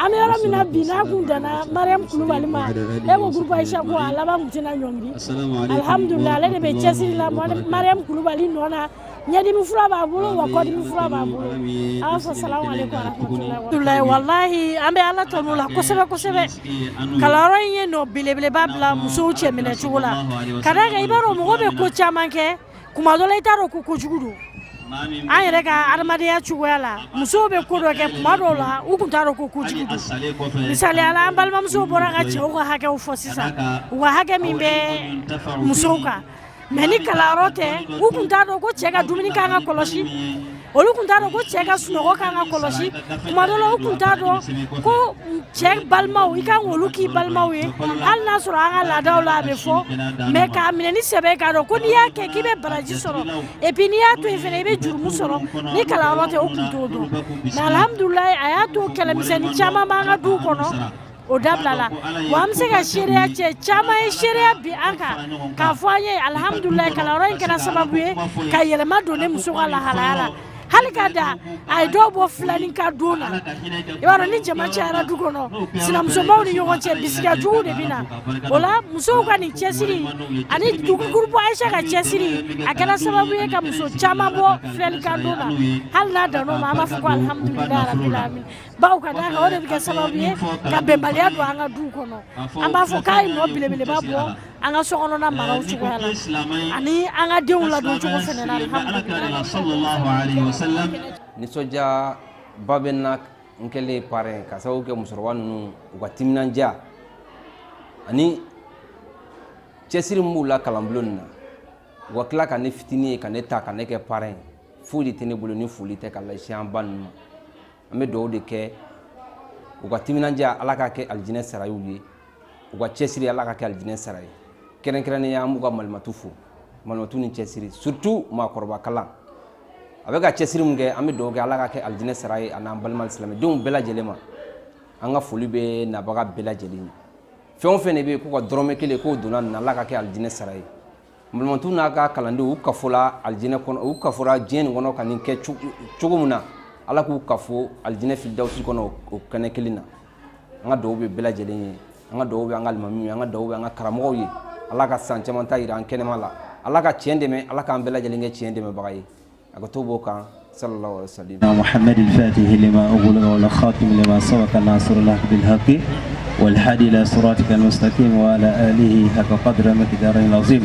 Speaker 16: An bɛ yɔrɔ min na bi, n'a kun danna Mariam Kulubali ma, e ko groupe Aïcha ko a laban kun tɛna ɲɔngiri. Alhamdulilah, ale de bɛ cɛsiri la Mariam Kulubali nɔ na. Ɲɛdimi fura b'a bolo wa kɔdimi fura b'a bolo. A b'a fɔ salamu aleykum warahmatulahi. Walahi, an bɛ Ala tanu la kosɛbɛ kosɛbɛ. Kalanyɔrɔ in ye nɔ belebeleba bila musow cɛ minɛ cogo la. Ka d'a kan i b'a dɔn, mɔgɔ bɛ ko caman kɛ, kuma dɔ la i t'a dɔn ko kojugu don. An yɛrɛ ka adamadenya cogoya la, musow bɛ ko dɔ kɛ, kuma dɔw la u tun t'a dɔn ko kojugu don. Misaliya la, an balimamusow bɔra ka cɛw ka hakɛw fɔ sisan, u ka hakɛ min bɛ musow kan. Mais ni kalanyɔrɔ tɛ, u tun t'a dɔn ko cɛ ka dumuni kan ka kɔlɔsi, olu tun t'a dɔn ko cɛ ka sunɔgɔ kan ka kɔlɔsi. Kuma dɔ la, u tun t'a dɔn ko cɛ balimaw, i kan k'olu k'i balimaw ye, hali n'a sɔrɔ an ka laadaw la a bɛ fɔ. Mais k'a minɛ ni sɛbɛ, k'a dɔn ko n'i y'a kɛ k'i bɛ baraji sɔrɔ, et puis n'i y'a to yen fana i bɛ jurumu sɔrɔ, ni kalanyɔrɔ tɛ, o tun t'o dɔn. Mais alhamdulilayi, a y'a to kɛlɛmisɛnnin caman b'an ka duw kɔnɔ, o dabila la. Wa an bɛ se ka seereya, cɛ caman ye seereya bi an kan k'a fɔ an ye alhamdulilayi, kalanyɔrɔ in kɛra sababu ye ka yɛlɛma don ne muso ka lahalaya la. Hali ka da a ye dɔw bɔ filanin ka don na. I b'a dɔn, ni jama cayara du kɔnɔ, sinamusomaw ni ɲɔgɔn cɛ, bisiga jugu de bɛ na. O la, musow ka nin cɛsiri ani groupe Aïcha ka cɛsiri, a kɛra sababu ye ka muso caman bɔ filɛli kan don na. Hali n'a dan'o ma, an b'a fɔ ko alhamdulilayi rabil alamin. Bawo ka d'a kan o de bɛ kɛ sababu ye ka bɛnbaliya don an ka duw kɔnɔ. An b'a fɔ k'a ye nɔ belebeleba bɔ an ka sokɔnɔna maraw cogoya la ani an ka denw ladon cogo fana na, alhamdulilayi.
Speaker 17: Nisɔndiya ba bɛ n na n kɛlen parrain, ka sababu kɛ musokɔrɔba ninnu u ka timinandiya ani cɛsiri min b'u la kalanbulon nin na. U ka tila ka ne fitinin ye ka ne ta ka ne kɛ parrain ye, foyi de tɛ ne bolo ni foli tɛ ka lase an ba ninnu ma. An bɛ dugawu de kɛ, u ka timinandiya, Ala k'a kɛ alijinɛ sara y'u ye, u ka cɛsiri, Ala ka kɛ alijinɛ sara ye. Kɛrɛnkɛrɛnnenya, an b'u ka malimatu fo, malimatu ni cɛsiri, surtout maakɔrɔba kalan a bɛ ka cɛsiri min kɛ. An bɛ dugawu kɛ, Ala ka kɛ alijinɛ sara ye, a n'an balima silamɛdenw bɛɛ lajɛlen ma. An ka foli bɛ nabaga bɛɛ lajɛlen ye. Fɛn o fɛn de bɛ yen k'u ka dɔrɔmɛ kelen k'o donna nin na, Ala ka kɛ alijinɛ sara ye. Malimatu n'a ka kalandenw, u kafola alijinɛ kɔnɔ, u kafora diɲɛ nin kɔnɔ ka nin kɛ cogo min na, Ala k'u kafo alijinɛ filidawusi kɔnɔ o kɛnɛ kelen na. An ka dugawu bɛ bɛɛ lajɛlen ye, an ka dugawu bɛ an ka alimamiw ye, an ka dugawu bɛ an ka karamɔgɔw ye. Ala ka san caman ta yira an kɛnɛma la. Ala ka tiɲɛ dɛmɛ, Ala k'an bɛɛ lajɛlen kɛ tiɲɛ dɛmɛbaga ye. Hakɛto b'o kan. Sallallahu alaihi wasallam.
Speaker 18: محمد الفاتح لما أغلق والخاتم لما سبق ناصر الله بالحق والهادي إلى صراطك المستقيم وعلى آله حق قدر مقداره العظيم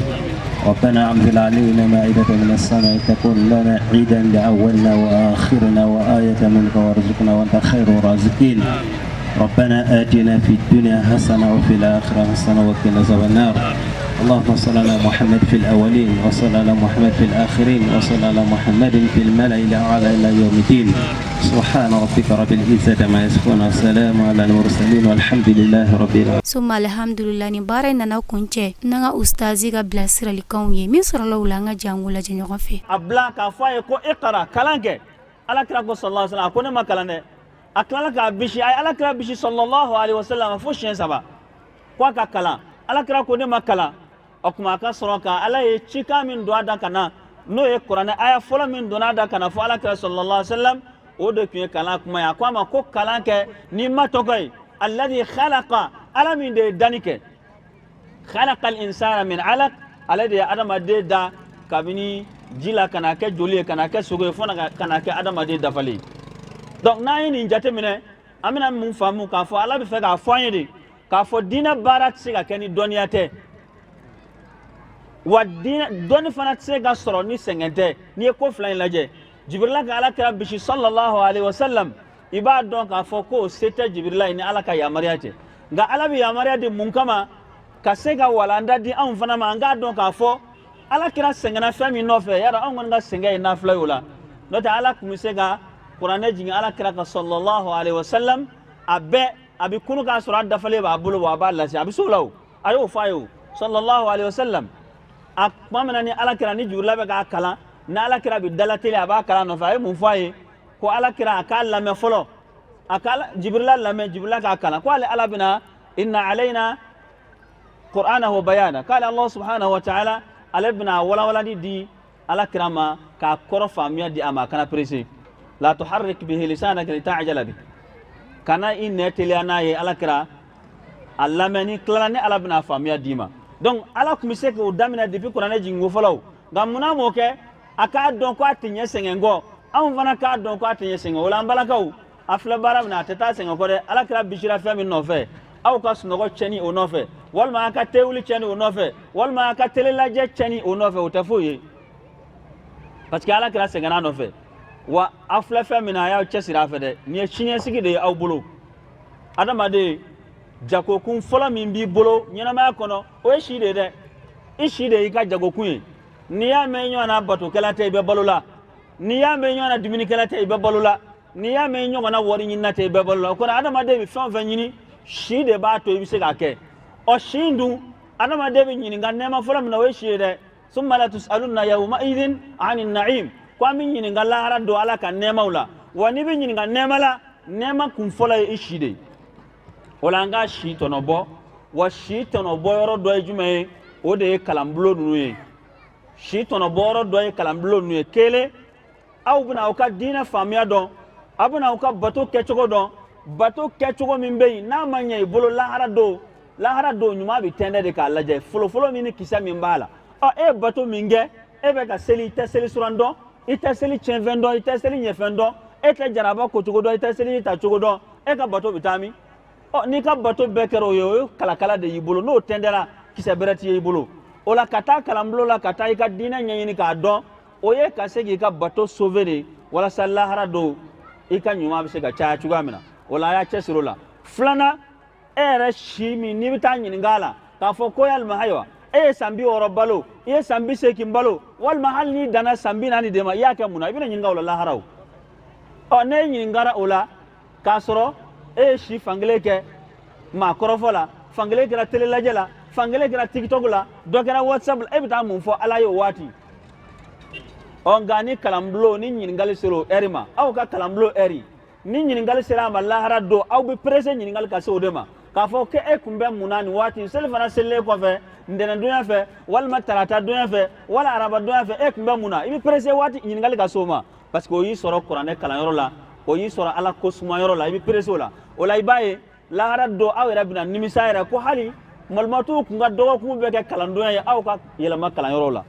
Speaker 18: ربنا أنزل علينا مائدة من السماء تكون لنا عيدا لأولنا وآخرنا وآية منك وارزقنا وأنت خير الرازقين ربنا آتنا في الدنيا حسنة وفي الآخرة حسنة وقنا عذاب النار اللهم صل على محمد في الأولين وصل على محمد في الآخرين وصل على محمد في الملأ الأعلى إلى يوم الدين سبحان ربك رب العزة عما يصفون وسلام على المرسلين والحمد لله رب العالمين.
Speaker 2: Summa alhamdulillah, ni baara in nana kuncɛ n'an ka ustazi ka bilasiralikanw ye min sɔrɔla u la. An ka jɛ an k'u lajɛ ɲɔgɔn fɛ.
Speaker 19: A bila k'a fɔ a ye ko iqra, kalan kɛ. Ala kira ko sallallahu alaihi wasallam, a ko ne ma kalan dɛ. A tilala k'a bisi, a ye ala kira bisi sallallahu alaihi wasallam fo siɲɛ saba ko a ka kalan. Ala kira ko ne ma kalan. O tuma a ka sɔrɔ ka ala ye cikan min don a da ka na, n'o ye kuranɛ aya fɔlɔ min donna a da ka na fɔ ala kira sallallahu alaihi wasallam, o de tun ye kalan kuma ye. A ko a ma ko kalan kɛ n'i ma tɔgɔ ye alladhi khalaqa, ala min de ye danni kɛ, khalaqa al-insana min alaq, ale de ye adamaden da kabini ji la ka na kɛ joli ye, ka na kɛ sogo ye, fo ka na kɛ adamaden dafalen. Donc n'an ye nin jateminɛ, an bɛna mun faamu? K'a fɔ ala bɛ fɛ k'a fɔ an ye de k'a fɔ diinɛ baara tɛ se ka kɛ ni dɔnniya tɛ, wa diinɛ dɔnni fana tɛ se ka sɔrɔ ni sɛgɛn tɛ. N'i ye ko fila in lajɛ, Jibirila ka ala kira bisi sallallahu alaihi wasallam, i b'a dɔn k'a fɔ k'o se tɛ Jibirila ye ni ala ka yamaruya tɛ. Nka ala bɛ yamaruya di mun kama? Ka se ka walanda di anw fana ma, an k'a dɔn k'a fɔ ala kira sɛgɛnna fɛn min nɔfɛ. Yala anw kɔni ka sɛgɛn ye nafila ye o la? N'o tɛ, ala tun bɛ se ka kuranɛ jigin ala kira ka sallallahu alaihi wasallam, a bɛɛ a bɛ kunu k'a sɔrɔ a dafalen b'a bolo, wa a b'a lase, a bɛ se o la. O a y'o fɔ a ye o sallallahu alaihi wasallam. A tuma min na ni ala kira ni Jibirila bɛ k'a kalan, ni ala kira bɛ dalateli, a b'a kalan nɔfɛ, a ye mun fɔ a ye? Ko ala kira a k'a lamɛn fɔlɔ, a ka Jibirila lamɛn, Jibirila k'a kalan, ko ale ala bɛna inna alayna qur'anahu bayana, k'ale Allah subhanahu wa ta'ala ale bɛna walawalali di ala kira ma, k'a kɔrɔ faamuya di a ma. A kana pressé, la tuharrik bihi lisanaka lita'jala bi, kana i nɛ teliya n'a ye. Ala kira a lamɛn, ni tilala ni ala bɛna faamuya d'i ma. Donc ala tun bɛ se k'o daminɛ depuis kuranɛ jiginko fɔlɔ, nka munna m'o kɛ? A k'a dɔn ko a tɛ ɲɛ sɛgɛn kɔ, anw fana k'a dɔn ko a tɛ ɲɛ sɛgɛn. O la, an balakaw, a filɛ baara min na, a tɛ taa sɛgɛn kɔ dɛ. Ala kira bisira fɛn min nɔfɛ, aw ka sunɔgɔ cɛni o nɔfɛ, walima aw ka tewuli cɛni o nɔfɛ, walima aw ka tele lajɛ cɛni o nɔfɛ, o tɛ foyi ye, parce que ala kira sɛgɛnna nɔfɛ. Wa aw filɛ fɛn min na, a y'aw cɛsiri a fɛ dɛ. Nin ye siniɲɛsigi de ye aw bolo. Adamaden, jagokun fɔlɔ min b'i bolo ɲɛnamaya kɔnɔ, o ye si de ye dɛ. I si de y'i ka jagokun ye. N'i y'a mɛn i ɲɔgɔnna batokɛla tɛ, i bɛ balo la. N'i y'a mɛn i ɲɔgɔnna dumunikɛla tɛ, i bɛ balo la. N'i y'a mɛn i ɲɔgɔnna wari ɲinina tɛ, i bɛ balo la. O kɔrɔ, adamaden bɛ fɛn o fɛn ɲini, si de b'a to i bɛ se k'a kɛ. Ɔ, si in dun, adamaden bɛ ɲininka nɛɛma fɔlɔ min na, o ye si ye dɛ. Summa la tusalunna yawma idin ani na'im, ko an bɛ ɲininka lahara don ala ka nɛɛmaw la. Wa n'i bɛ ɲininka nɛɛma la, nɛɛma kun fɔlɔ ye i si de ye. O la, an ka si tɔnɔ bɔ. Wa si tɔnɔ bɔ yɔrɔ dɔ ye jumɛn ye? O de ye kalanbulon ninnu ye. Si tɔnɔ bɔ yɔrɔ dɔ ye kalanbulon ninnu ye. Kelen, aw bɛna aw ka diinɛ faamuya dɔn, aw bɛna aw ka bato kɛcogo dɔn, bato kɛcogo min bɛ yen n'a ma ɲɛ i bolo lahara don, lahara don ɲuman bɛ tɛntɛn de k'a lajɛ folofolo min ni kisɛ min b'a la. Ɔ, e ye bato min kɛ, e bɛ ka seli, i tɛ seli suran dɔn, i tɛ seli tiɲɛfɛn dɔn, i tɛ seli ɲɛfɛn dɔn, e tɛ jaraba kocogo dɔn, i tɛ seli ta cogo dɔn, e ka bato bɛ taa min? Ɔ, n'i ka bato bɛɛ kɛra o ye, o ye kalakala de y'i bolo, n'o tɛntɛnna, kisɛ bɛrɛ t'i ye i bolo. O la, ka taa kalanbulon la, ka taa i ka diinɛ ɲɛɲini k'a dɔn, o ye ka se k'i ka bato sauver de, walasa lahara don i ka ɲuman bɛ se ka caya cogoya min na. O la, a y'a cɛsiri o la. Filanan, e yɛrɛ si min n'i bɛ taa ɲininka a la k'a fɔ ko yalima ayiwa, e ye san 60 balo, i ye san 80 balo, walima hali n'i danna san 40 de ma, i y'a kɛ mun na? I bɛna ɲininka o la lahara. O ɔ, n'e ɲininkara o la k'a sɔrɔ e ye si fankelen kɛ maa kɔrɔfɔ la, fankelen kɛra tele lajɛ la, fankelen kɛra TikTok la, dɔ kɛra WhatsApp la, e bɛ taa mun fɔ ala ye o waati? Ɔ, nka ni kalanbulon ni ɲininkali sera o ɛri ma, aw ka kalanbulon ɛri ni ɲininkali sera a ma lahara don, aw bɛ pressé ɲininkali ka se o de ma, k'a fɔ ko e kun bɛ mun na nin waati? Seli fana selilen kɔfɛ, ntɛnɛndonya fɛ, walima tarata donya fɛ, wala araba donya fɛ, e kun bɛ mun na? I bɛ pressé waati ɲininkali ka se o ma, parce que o y'i sɔrɔ kuranɛ kalanyɔrɔ la, o y'i sɔrɔ ala ko sumayɔrɔ la, i bɛ pressé o la. O la, i b'a ye lahara don aw yɛrɛ bɛna nimisa yɛrɛ ko hali malimatuw kun ka dɔgɔkun bɛɛ kɛ kalandonya ye, aw ka yɛlɛma kalanyɔrɔ la.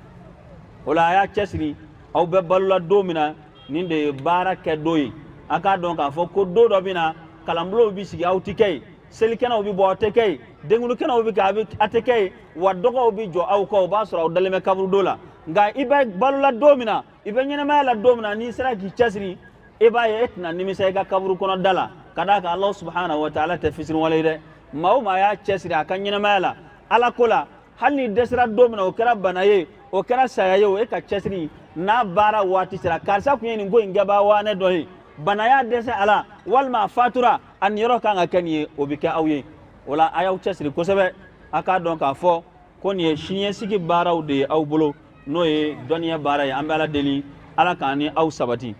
Speaker 19: O la, a y'a cɛsiri. Aw bɛ balola don min na, nin de ye baara kɛ don ye. A k'a dɔn k'a fɔ ko don dɔ bɛ na, kalanbulonw bɛ sigi, aw tɛ kɛ yen, selikɛnɛw bɛ bɔ, aw tɛ kɛ yen, denkundi kɛnɛw bɛ kɛ, a tɛ kɛ yen, wa dɔgɔw bɛ jɔ aw kɔ, o b'a sɔrɔ aw dalen bɛ kaburudo la. Nka i bɛ balola don min na, i bɛ ɲɛnamaya la don min na, n'i sera k'i cɛsiri, i b'a ye e tɛna nimisa i ka kaburu kɔnɔ da la, ka d'a kan Alahu subahana wa taala tɛ fisiriwale ye dɛ. Maa o maa y'a cɛsiri a ka ɲɛnamaya la Ala ko la, hali n'i dɛsɛra don min na, o kɛra bana ye, o kɛra saya ye, o e ka cɛsiri n'a baara waati sera, karisa tun ye nin ko in kɛbaa waanɛ dɔ ye, bana y'a dɛsɛ a la, walima a fatura, a niyɔrɔ kan ka kɛ nin ye, o bɛ kɛ aw ye. O la, a y'aw cɛsiri kosɛbɛ. A k'a dɔn k'a fɔ ko nin ye siniɲɛsigi baaraw de ye aw bolo, n'o ye dɔnniya baara ye. An bɛ Ala deli, Ala k'an ni aw sabati.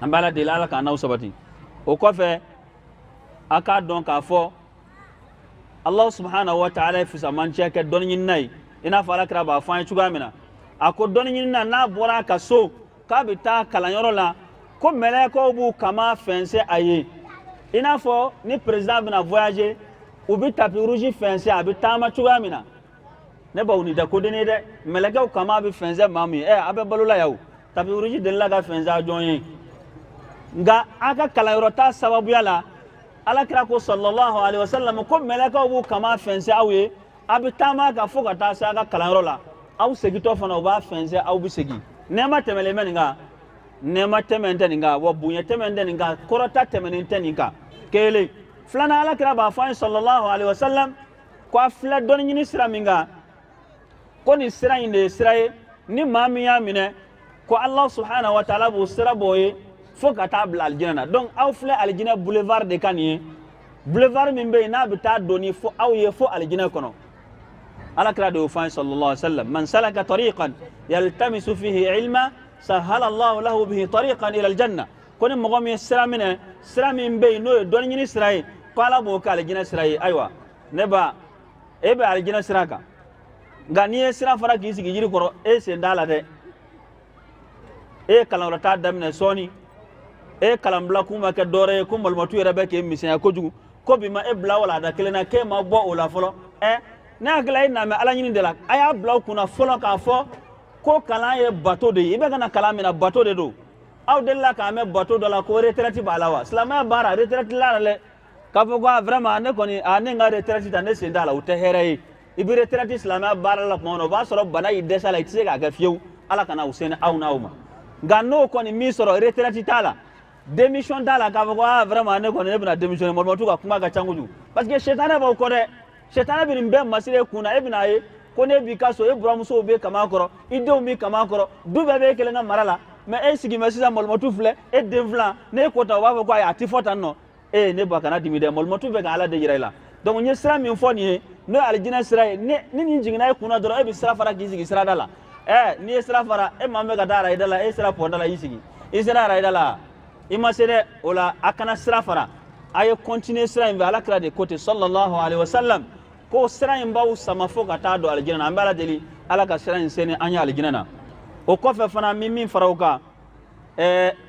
Speaker 19: An bɛ Ala deli, Ala k'an n'aw sabati. O kɔfɛ, a k'a dɔn k'a fɔ Allah subhanahu wa ta'ala ye fisamanciya kɛ dɔnni ɲinina ye, i n'a fɔ Ala kira b'a fɔ an ye cogoya min na. A ko dɔnni ɲinina, n'a bɔra a ka so k'a bɛ taa kalanyɔrɔ la, ko mɛlɛkɛw b'u kama fɛnsɛ a ye, i n'a fɔ ni président bɛna voyager, u bɛ tapis rouge fɛnsɛ, a bɛ taama cogoya min na. Ne baw, nin tɛ koden ye dɛ. Mɛlɛkɛw kama bɛ fɛnsɛ maa min ye, ɛ, a bɛ balo la yan o, tapis rouge delila ka fɛnsɛ a jɔn ye? Nka a ka kalanyɔrɔ ta sababuya la, Ala kira ko sallallahu alaihi wasallam ko mɛlɛkɛw b'u kama fɛnsɛ aw ye, a bɛ taama ka fo ka taa se a ka kalanyɔrɔ la. Aw segintɔ fana, u b'a fɛnsɛ, aw bɛ segin. Nɛɛma tɛmɛlen bɛ nin kan, nɛɛma tɛmɛn tɛ nin kan, wa bonya tɛmɛn tɛ nin kan, kɔrɔta tɛmɛnen tɛ nin kan. Kelen filanan, Ala kira b'a fɔ an ye sallallahu alaihi wasallam ko a filɛ dɔnni ɲini sira min kan, ko nin sira in de ye sira ye ni maa min y'a minɛ, ko Allah subhanahu wa ta'ala b'o sira b'o ye fo ka taa bila alijinɛ na. Donc aw filɛ alijinɛ boulevard de kan nin ye, boulevard min bɛ yen n'a bɛ taa doni fo aw ye fo alijinɛ kɔnɔ. Ala kira de y'o fɔ an ye sallallahu alaihi wa sallam: man salaka tariqan yaltamisu fihi ilma, sahala Allahu lahu bihi tariqan ila aljanna. Ko ni mɔgɔ min ye sira minɛ, sira min bɛ yen n'o ye dɔnni ɲini sira ye, ko Ala b'o kɛ alijinɛ sira ye. Ayiwa, ne ba, e bɛ alijinɛ sira kan, nka n'i ye sira fara k'i sigi jiri kɔrɔ, e sen t'a la dɛ. E ye kalanyɔrɔ taa daminɛ sɔɔni, e ye kalanbila kun ma kɛ dɔwɛrɛ ye ko malomatu yɛrɛ bɛ k'e misɛnya kojugu, ko bi ma e bila walanda kelen na, k'e ma bɔ o la fɔlɔ. Ɛ, ne hakili la e na mɛ Ala ɲini de la. A y'a bila aw kunna fɔlɔ k'a fɔ ko kalan ye bato de ye. I bɛ ka na kalan min na, bato de don. Aw delila k'a mɛn bato dɔ la ko retraite b'a la wa? Silamɛya baara, retraite la dɛ. K'a fɔ ko a vraiment, ne kɔni, a ne n ka retraite ta, ne sen t'a la, o tɛ hɛrɛ ye. I bɛ retraite silamɛya baara la tuma min na, o b'a sɔrɔ bana y'i dɛsɛ a la, i tɛ se k'a kɛ fiyewu. Ala kana o se aw n'aw ma. Nka n'o kɔni min sɔrɔ, retraite t'a la, démission t'a la, k'a fɔ ko ah vraiment, ne kɔni, ne bɛna démissionner, mɔlɔmɔtu ka kuma ka ca kojugu, parce que sitanɛ b'aw kɔ dɛ. Sitanɛ bɛ nin bɛɛ masiri e kun na. E bɛna ye ko ne b'i ka so, e buramusow bɛ kama kɔrɔ, i denw b'i kama kɔrɔ, du bɛɛ b'e kelen ka mara la, mais e sigi bɛ sisan, mɔlɔmɔtu filɛ e den filan, n'e ko tan, u b'a fɔ ko ayi, a ti fɔ tan nɔ. Ee, ne ba, kana dimi dɛ. Mɔlɔmɔtu bɛ ka Ala de yira i la. Donc n ye sira min fɔ nin ye, n'o ye alijinɛ sira ye, ni nin jiginna e kunna dɔrɔn, e bɛ sira fara k'i sigi sirada la. Ɛ, n'i ye sira fara, e maa min bɛ ka taa arayida la, e sera pɔnda la, y'i sigi, i sera arayida la, i ma se dɛ. O la, a kana sira fara, a ye continuer sira in fɛ. Ala kira de ko ten sallallahu alaihi wasallam ko sira in b'aw sama fo ka taa don alijinɛ na. An bɛ Ala deli, Ala ka sira in seni an ye alijinɛ na. O kɔfɛ fana, min fara o kan,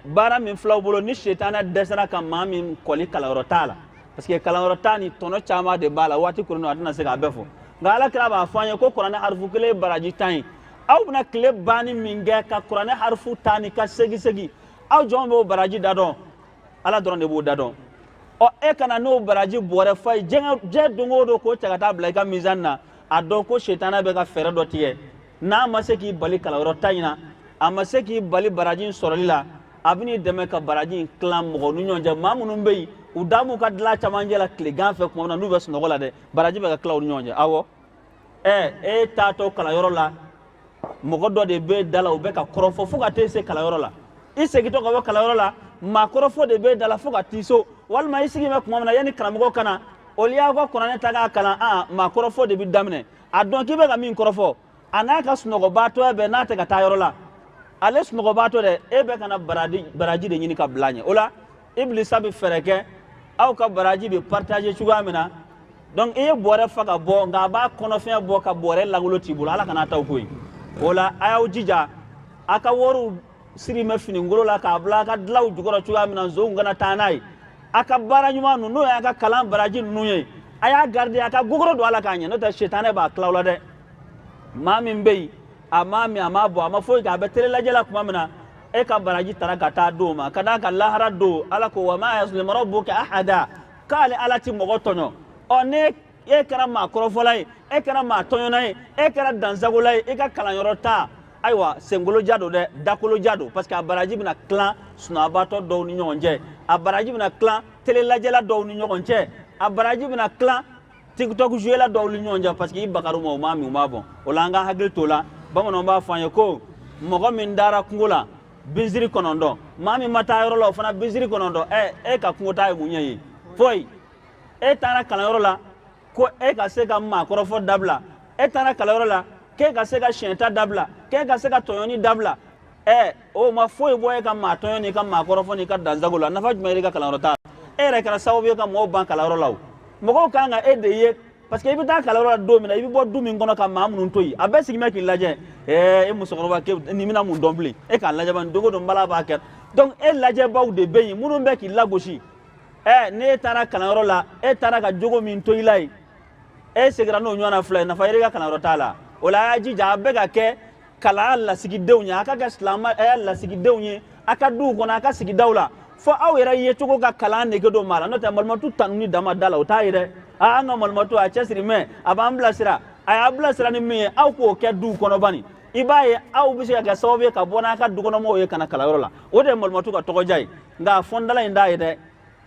Speaker 19: baara min filɛ aw bolo, ni sitanɛ dɛsɛra ka maa min kɔli kalanyɔrɔ t'a la, parce que kalanyɔrɔ ta ni tɔnɔ caman de b'a la, waati koronnen a tɛna se k'a bɛɛ fɔ. Nka Ala kira b'a fɔ an ye ko kuranɛ harifu kelen ye baraji 10 ye. Aw bɛna tile banni min kɛ ka kuranɛ harifu ta ni ka segin segin, aw jɔn b'o baraji da dɔn? Ala dɔrɔn de b'o da dɔn. Ɔ, e kana n'o baraji bɔrɛ fa ye diɲɛ don o don k'o cɛ ka taa bila i ka mizani na, a dɔn ko sitanɛ bɛ ka fɛɛrɛ dɔ tigɛ. N'a ma se k'i bali kalanyɔrɔ ta in na, a ma se k'i bali baraji in sɔrɔli la, a bɛ n'i dɛmɛ ka baraji in tilan mɔgɔw ni ɲɔgɔn cɛ, maa minnu bɛ yen, u da b'u ka dilan camancɛ la tilegan fɛ tuma min na n'u bɛ sunɔgɔ la dɛ, baraji bɛ ka tila u ni ɲɔgɔn cɛ. Awɔ, ɛ, e taatɔ kalanyɔrɔ la, mɔgɔ dɔ de bɛ da la, u bɛ ka kɔrɔfɔ fo ka t'e se kalanyɔrɔ la. I segintɔ ka bɔ kalanyɔrɔ la, maa kɔrɔfɔ de bɛ da la fo ka t'i so. Walima i sigi bɛ tuma min na yanni karamɔgɔ ka na, olu y'aw ka kuranɛ ta k'a kalan, aa, maa kɔrɔfɔ de bɛ daminɛ. A dɔn k'i bɛ ka min kɔrɔfɔ, a n'a ka sunɔgɔbaatɔya bɛɛ, n'a tɛ ka taa yɔrɔ la, ale sunɔgɔbaatɔ dɛ, e bɛ ka na baraji de ɲini ka bila ɲɛ. O la, Ibilisa bɛ fɛɛrɛ kɛ aw ka baraji bɛ partager cogoya min na. Donc i ye bɔrɛ fa ka bɔ, nka a b'a kɔnɔfɛn bɔ ka bɔrɛ langolo t'i bolo. Ala kana t'aw ko ye. O la, a y'aw jija, a ka wariw siri mɛ finikolo la k'a bila a ka dilanw jukɔrɔ cogoya min na, nson kana taa n'a ye. A ka baara ɲuman ninnu, n'o y'a ka kalan baraji ninnu ye, a y'a garder, a ka gogoro don a la k'a ɲɛ, n'o tɛ sitanɛ b'a tila aw la dɛ. Maa min bɛ yen, A m'a min, a m'a bɔn, a ma foyi kɛ, a bɛ tele lajɛ la tuma min na, e ka baraji tara ka taa d'o ma. Ka d'a kan lahara don, Ala ko wa ma yazlimu rabbuka ahada, k'ale Ala ti mɔgɔ tɔɲɔ. Ɔ ne e kɛra maa kɔrɔfɔla ye, e kɛra maa tɔɲɔna ye, e kɛra dansagola ye, i ka kalanyɔrɔ ta, ayiwa, senkoloja don dɛ, dakoloja don, parce que a baraji bɛna tilan sunɔgɔbatɔ dɔw ni ɲɔgɔn cɛ, a baraji bɛna tilan tele lajɛla dɔw ni ɲɔgɔn cɛ, a baraji bɛna tilan tiktok jouela dɔw ni ɲɔgɔn cɛ, parce que i bagar'u ma, u m'a min, u m'a bɔn. O la an ka hakili t'o la. Bamananw b'a fɔ an ye ko mɔgɔ min dara kungo la binsiri 9, maa min ma taa yɔrɔ la o fana binsiri 9. Ɛ, e ka kungo taa ye mun ɲɛ ye? Foyi. E taara kalanyɔrɔ la ko e ka se ka maakɔrɔfɔ dabila, e taara kalanyɔrɔ la k'e ka se ka siɲɛta dabila, k'e ka se ka tɔɲɔni dabila. Ɛ, o ma foyi bɔ e ka maa tɔɲɔ n'i ka maakɔrɔfɔ n'i ka dansago la. Nafa jumɛn i ka kalanyɔrɔ ta? E yɛrɛ kɛra sababu ye ka mɔgɔw ban kalanyɔrɔ la. O mɔgɔw kan ka e de ye, parce que i bɛ taa kalanyɔrɔ la don min na, i bɛ bɔ du min kɔnɔ ka maa minnu to yen, a bɛɛ sigilen bɛ k'i lajɛ. Ɛɛ, e musokɔrɔba, k'e nin bɛna mun dɔn bilen? E k'a lajɛ bani, don o don bala b'a kɛ. Donc e lajɛbaw de bɛ yen minnu bɛ k'i lagosi. Ɛ, n'e taara kalanyɔrɔ la, e taara ka jogo min to i la yen, e seginna n'o ɲɔgɔnna fila ye, nafa yɛrɛ i ka kalanyɔrɔ t'a la. O la a y'a jija a bɛɛ ka kɛ kalan lasigidenw ye, a ka kɛ silamɛya lasigidenw ye a ka duw kɔnɔ, a ka sigidaw la, fo aw yɛrɛ ye cogo ka kalan nege don maa la. N'o tɛ malimatu tanuni dama da la, o t'a ye dɛ. Aa, an ka malimatu a cɛsiri mɛ, a b'an bilasira, a y'a bilasira ni min ye, aw k'o kɛ duw kɔnɔ bani. I b'a ye aw bɛ se ka kɛ sababu ye ka bɔ n'a ka dukɔnɔmɔgɔw ye ka na kalanyɔrɔ la. O de ye malimatu ka tɔgɔdiya ye. Nka fɔndala in t'a ye dɛ.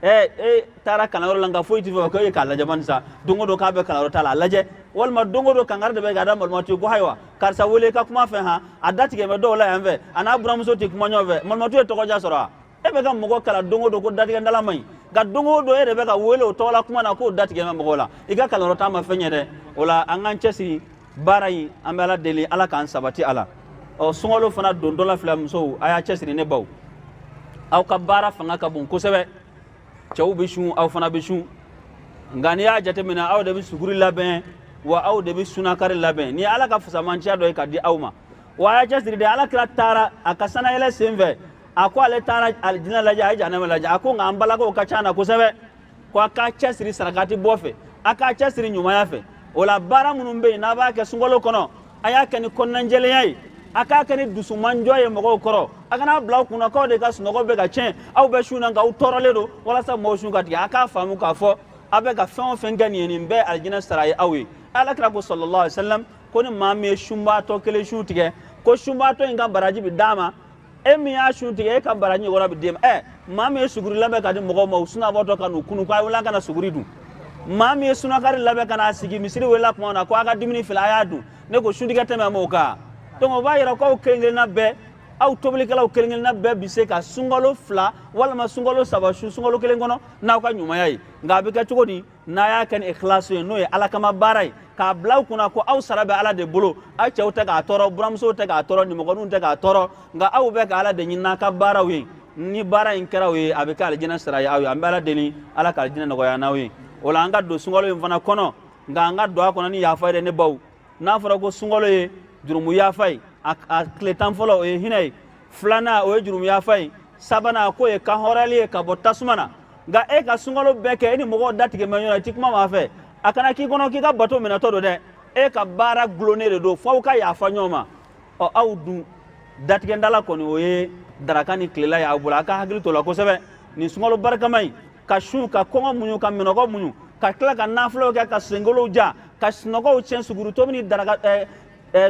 Speaker 19: Ɛ, e taara kalanyɔrɔ la nka foyi t'i fɛ, ko e k'a lajɛ bani sa, don o don k'a bɛ kalanyɔrɔ ta la, a lajɛ. Walima don o don kankari de bɛ k'a da malimatu ye ko ayiwa, karisa wele ka kuma fɛ han, a datigɛ bɛ dɔw la yan fɛ, a n'a buramuso tɛ kuma ɲɔgɔn fɛ. Malimatu ye tɔgɔdiya sɔrɔ wa? E bɛ ka mɔgɔ kalan don o don ko datigɛndala man ɲi, nka don o don e de bɛ ka wele o tɔgɔla kuma na k'o datigɛ bɛ mɔgɔw la. I ka kalanyɔrɔ ta ma fɛn ɲɛ dɛ. O la an k'an cɛsiri baara in, an bɛ Ala deli Ala k'an sabati a la. Ɔ, sunkalo fana dontɔ la filɛ, musow a y'a cɛsiri. Ne baw, aw ka baara fanga ka bon kosɛbɛ. Cɛw bɛ sun, aw fana bɛ sun, nka n'i y'a jateminɛ, aw de bɛ suguri labɛn, wa aw de bɛ sunakari labɛn. Ni Ala ka fusamanciya dɔ ye ka di aw ma, wa a y'a cɛsiri dɛ. Ala kira taara a ka sanayɛlɛ sen fɛ, a ko ale taara alijinɛ lajɛ, a ye jahanama lajɛ. A ko nka an balakaw ka ca na kosɛbɛ, ko a k'a cɛsiri sarakati bɔ fɛ, a k'a cɛsiri ɲumanya fɛ. O la baara minnu bɛ yen n'a b'a kɛ sunkalo kɔnɔ, a y'a kɛ ni kɔnɔnajɛlenya ye, a k'a kɛ ni dusumanjɔ ye mɔgɔw kɔrɔ. A kana bila aw kunna k'aw de ka sunɔgɔ bɛ ka tiɲɛ, aw bɛ sun na nka aw tɔɔrɔlen don walasa mɔgɔw sun ka tigɛ. A k'a faamu k'a fɔ a bɛ ka fɛn o fɛn kɛ nin ye, nin bɛɛ alijinɛ sara ye aw ye. Ala kira ko sallallahu alaihi wasallam ko ni maa min ye sunbaatɔ kelen sun tigɛ, ko sunbaatɔ in ka baraji bɛ d'a ma, e min y'a sun tigɛ, e ka baraji ɲɔgɔnna bɛ d'e ma. Ɛ, maa min ye suguri labɛn ka di mɔgɔw ma, u sunabɔtɔ ka n'u kunu ko a wuli an ka na suguri dun. Maa min ye sunakari labɛn ka n'a sigi misiri welela tuma min na ko a ka dumuni filɛ, a y'a dun, ne ko suntigɛ tɛmɛ m'o kan. Donc o b'a yira k'aw kelen kelenna bɛɛ, aw tobilikɛlaw kelen kelenna bɛɛ bɛ se ka sunkalo 2 walima sunkalo 3 sun sunkalo kelen kɔnɔ n'aw ka ɲumanya ye. Nka a bɛ kɛ cogo di? N'a y'a kɛ ni ikhlasu ye, n'o ye Ala kama baara ye, k'a bila aw kunna ko aw sara bɛ Ala de bolo, aw cɛw tɛ k'a tɔɔrɔ, buramusow tɛ k'a tɔɔrɔ, nimɔgɔninw tɛ k'a tɔɔrɔ, nka aw bɛ ka Ala de ɲini n'a ka baaraw ye. Ni baara in kɛra o ye, a bɛ kɛ alijinɛ sara ye aw ye. An bɛ Ala deli Ala ka alijinɛ nɔgɔya n'aw ye. O la an ka don sunkalo in fana kɔnɔ, nka an ka don a kɔnɔ ni yafa ye dɛ. Ne baw, n'a fɔra ko sunkalo ye jurumu yafa ye, a tile 10 fɔlɔ o ye hinɛ ye, filanan o ye jurumu yafa ye, sabanan k'o ye kanhɔrɔnyali ye ka bɔ tasuma na. Nka e ka sunkalo bɛɛ kɛ, e ni mɔgɔw datigɛ mɛ ɲɔgɔn na, i ti kuma maa fɛ, a kana k'i kɔnɔ k'i ka bato minɛtɔ don dɛ. E ka baara gulonnen de don f'aw ka yafa ɲɔgɔn ma. Ɔ, aw dun datigɛndala kɔni, o ye daraka ni tilela ye aw bolo. A ka hakili t'o la kosɛbɛ nin sunkalo barikama in, ka sun, ka kɔngɔ muɲu, ka minɔgɔ muɲu, ka tila ka nafilaw kɛ, ka senkolow ja, ka sunɔgɔw tiɲɛ suguri tobi ni daraka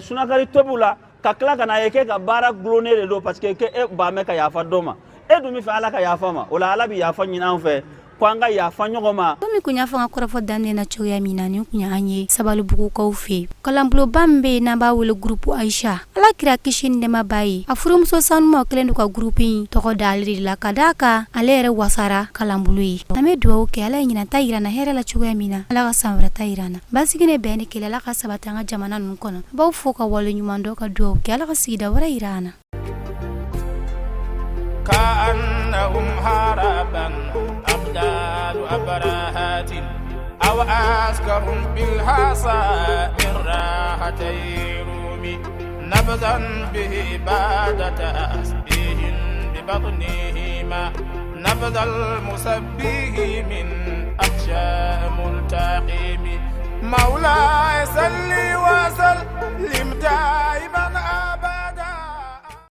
Speaker 19: sunakari tobiw la, ka tila ka n'a ye k'e ka baara gulonnen de don, parce que k'e ban bɛ ka yafa dɔ ma, e dun bɛ fɛ Ala ka yafa ma. O la Ala bɛ yafa ɲini an fɛ ko an ka yafa ɲɔgɔn ma.
Speaker 2: Komi kun y'a fɔ an ka kɔrɔfɔ daminɛ na cogoya min na, nin kun ye an ye Sabalibugukaw fɛ yen, kalanbulonba min bɛ yen n'an b'a wele Groupe Aïcha, Ala kira kisi ni nɛɛma b'a ye, a furumuso sanumaw kɛlen don ka groupe in tɔgɔ da ale de la, ka d'a kan ale yɛrɛ wasara kalanbulon ye. An bɛ dugawu kɛ, Ala ye ɲinan ta yira an na hɛrɛ la cogoya min na, Ala ka san wɛrɛ ta yira an na. Basigi ni bɛn ni kelenya, Ala ka sabati an ka jamana ninnu kɔnɔ. An b'aw fo ka wale ɲuman dɔn, ka dugawu kɛ, Ala ka sigida wɛrɛ yira an na.
Speaker 1: كأنهم هربا أبدال أبرهات أو أسكرهم بالحصى من راحتي رومي نبذا به بعد تسبيح ببطنهما نبذ المسبح من أخشى ملتقم مولاي صل وسلم دائما.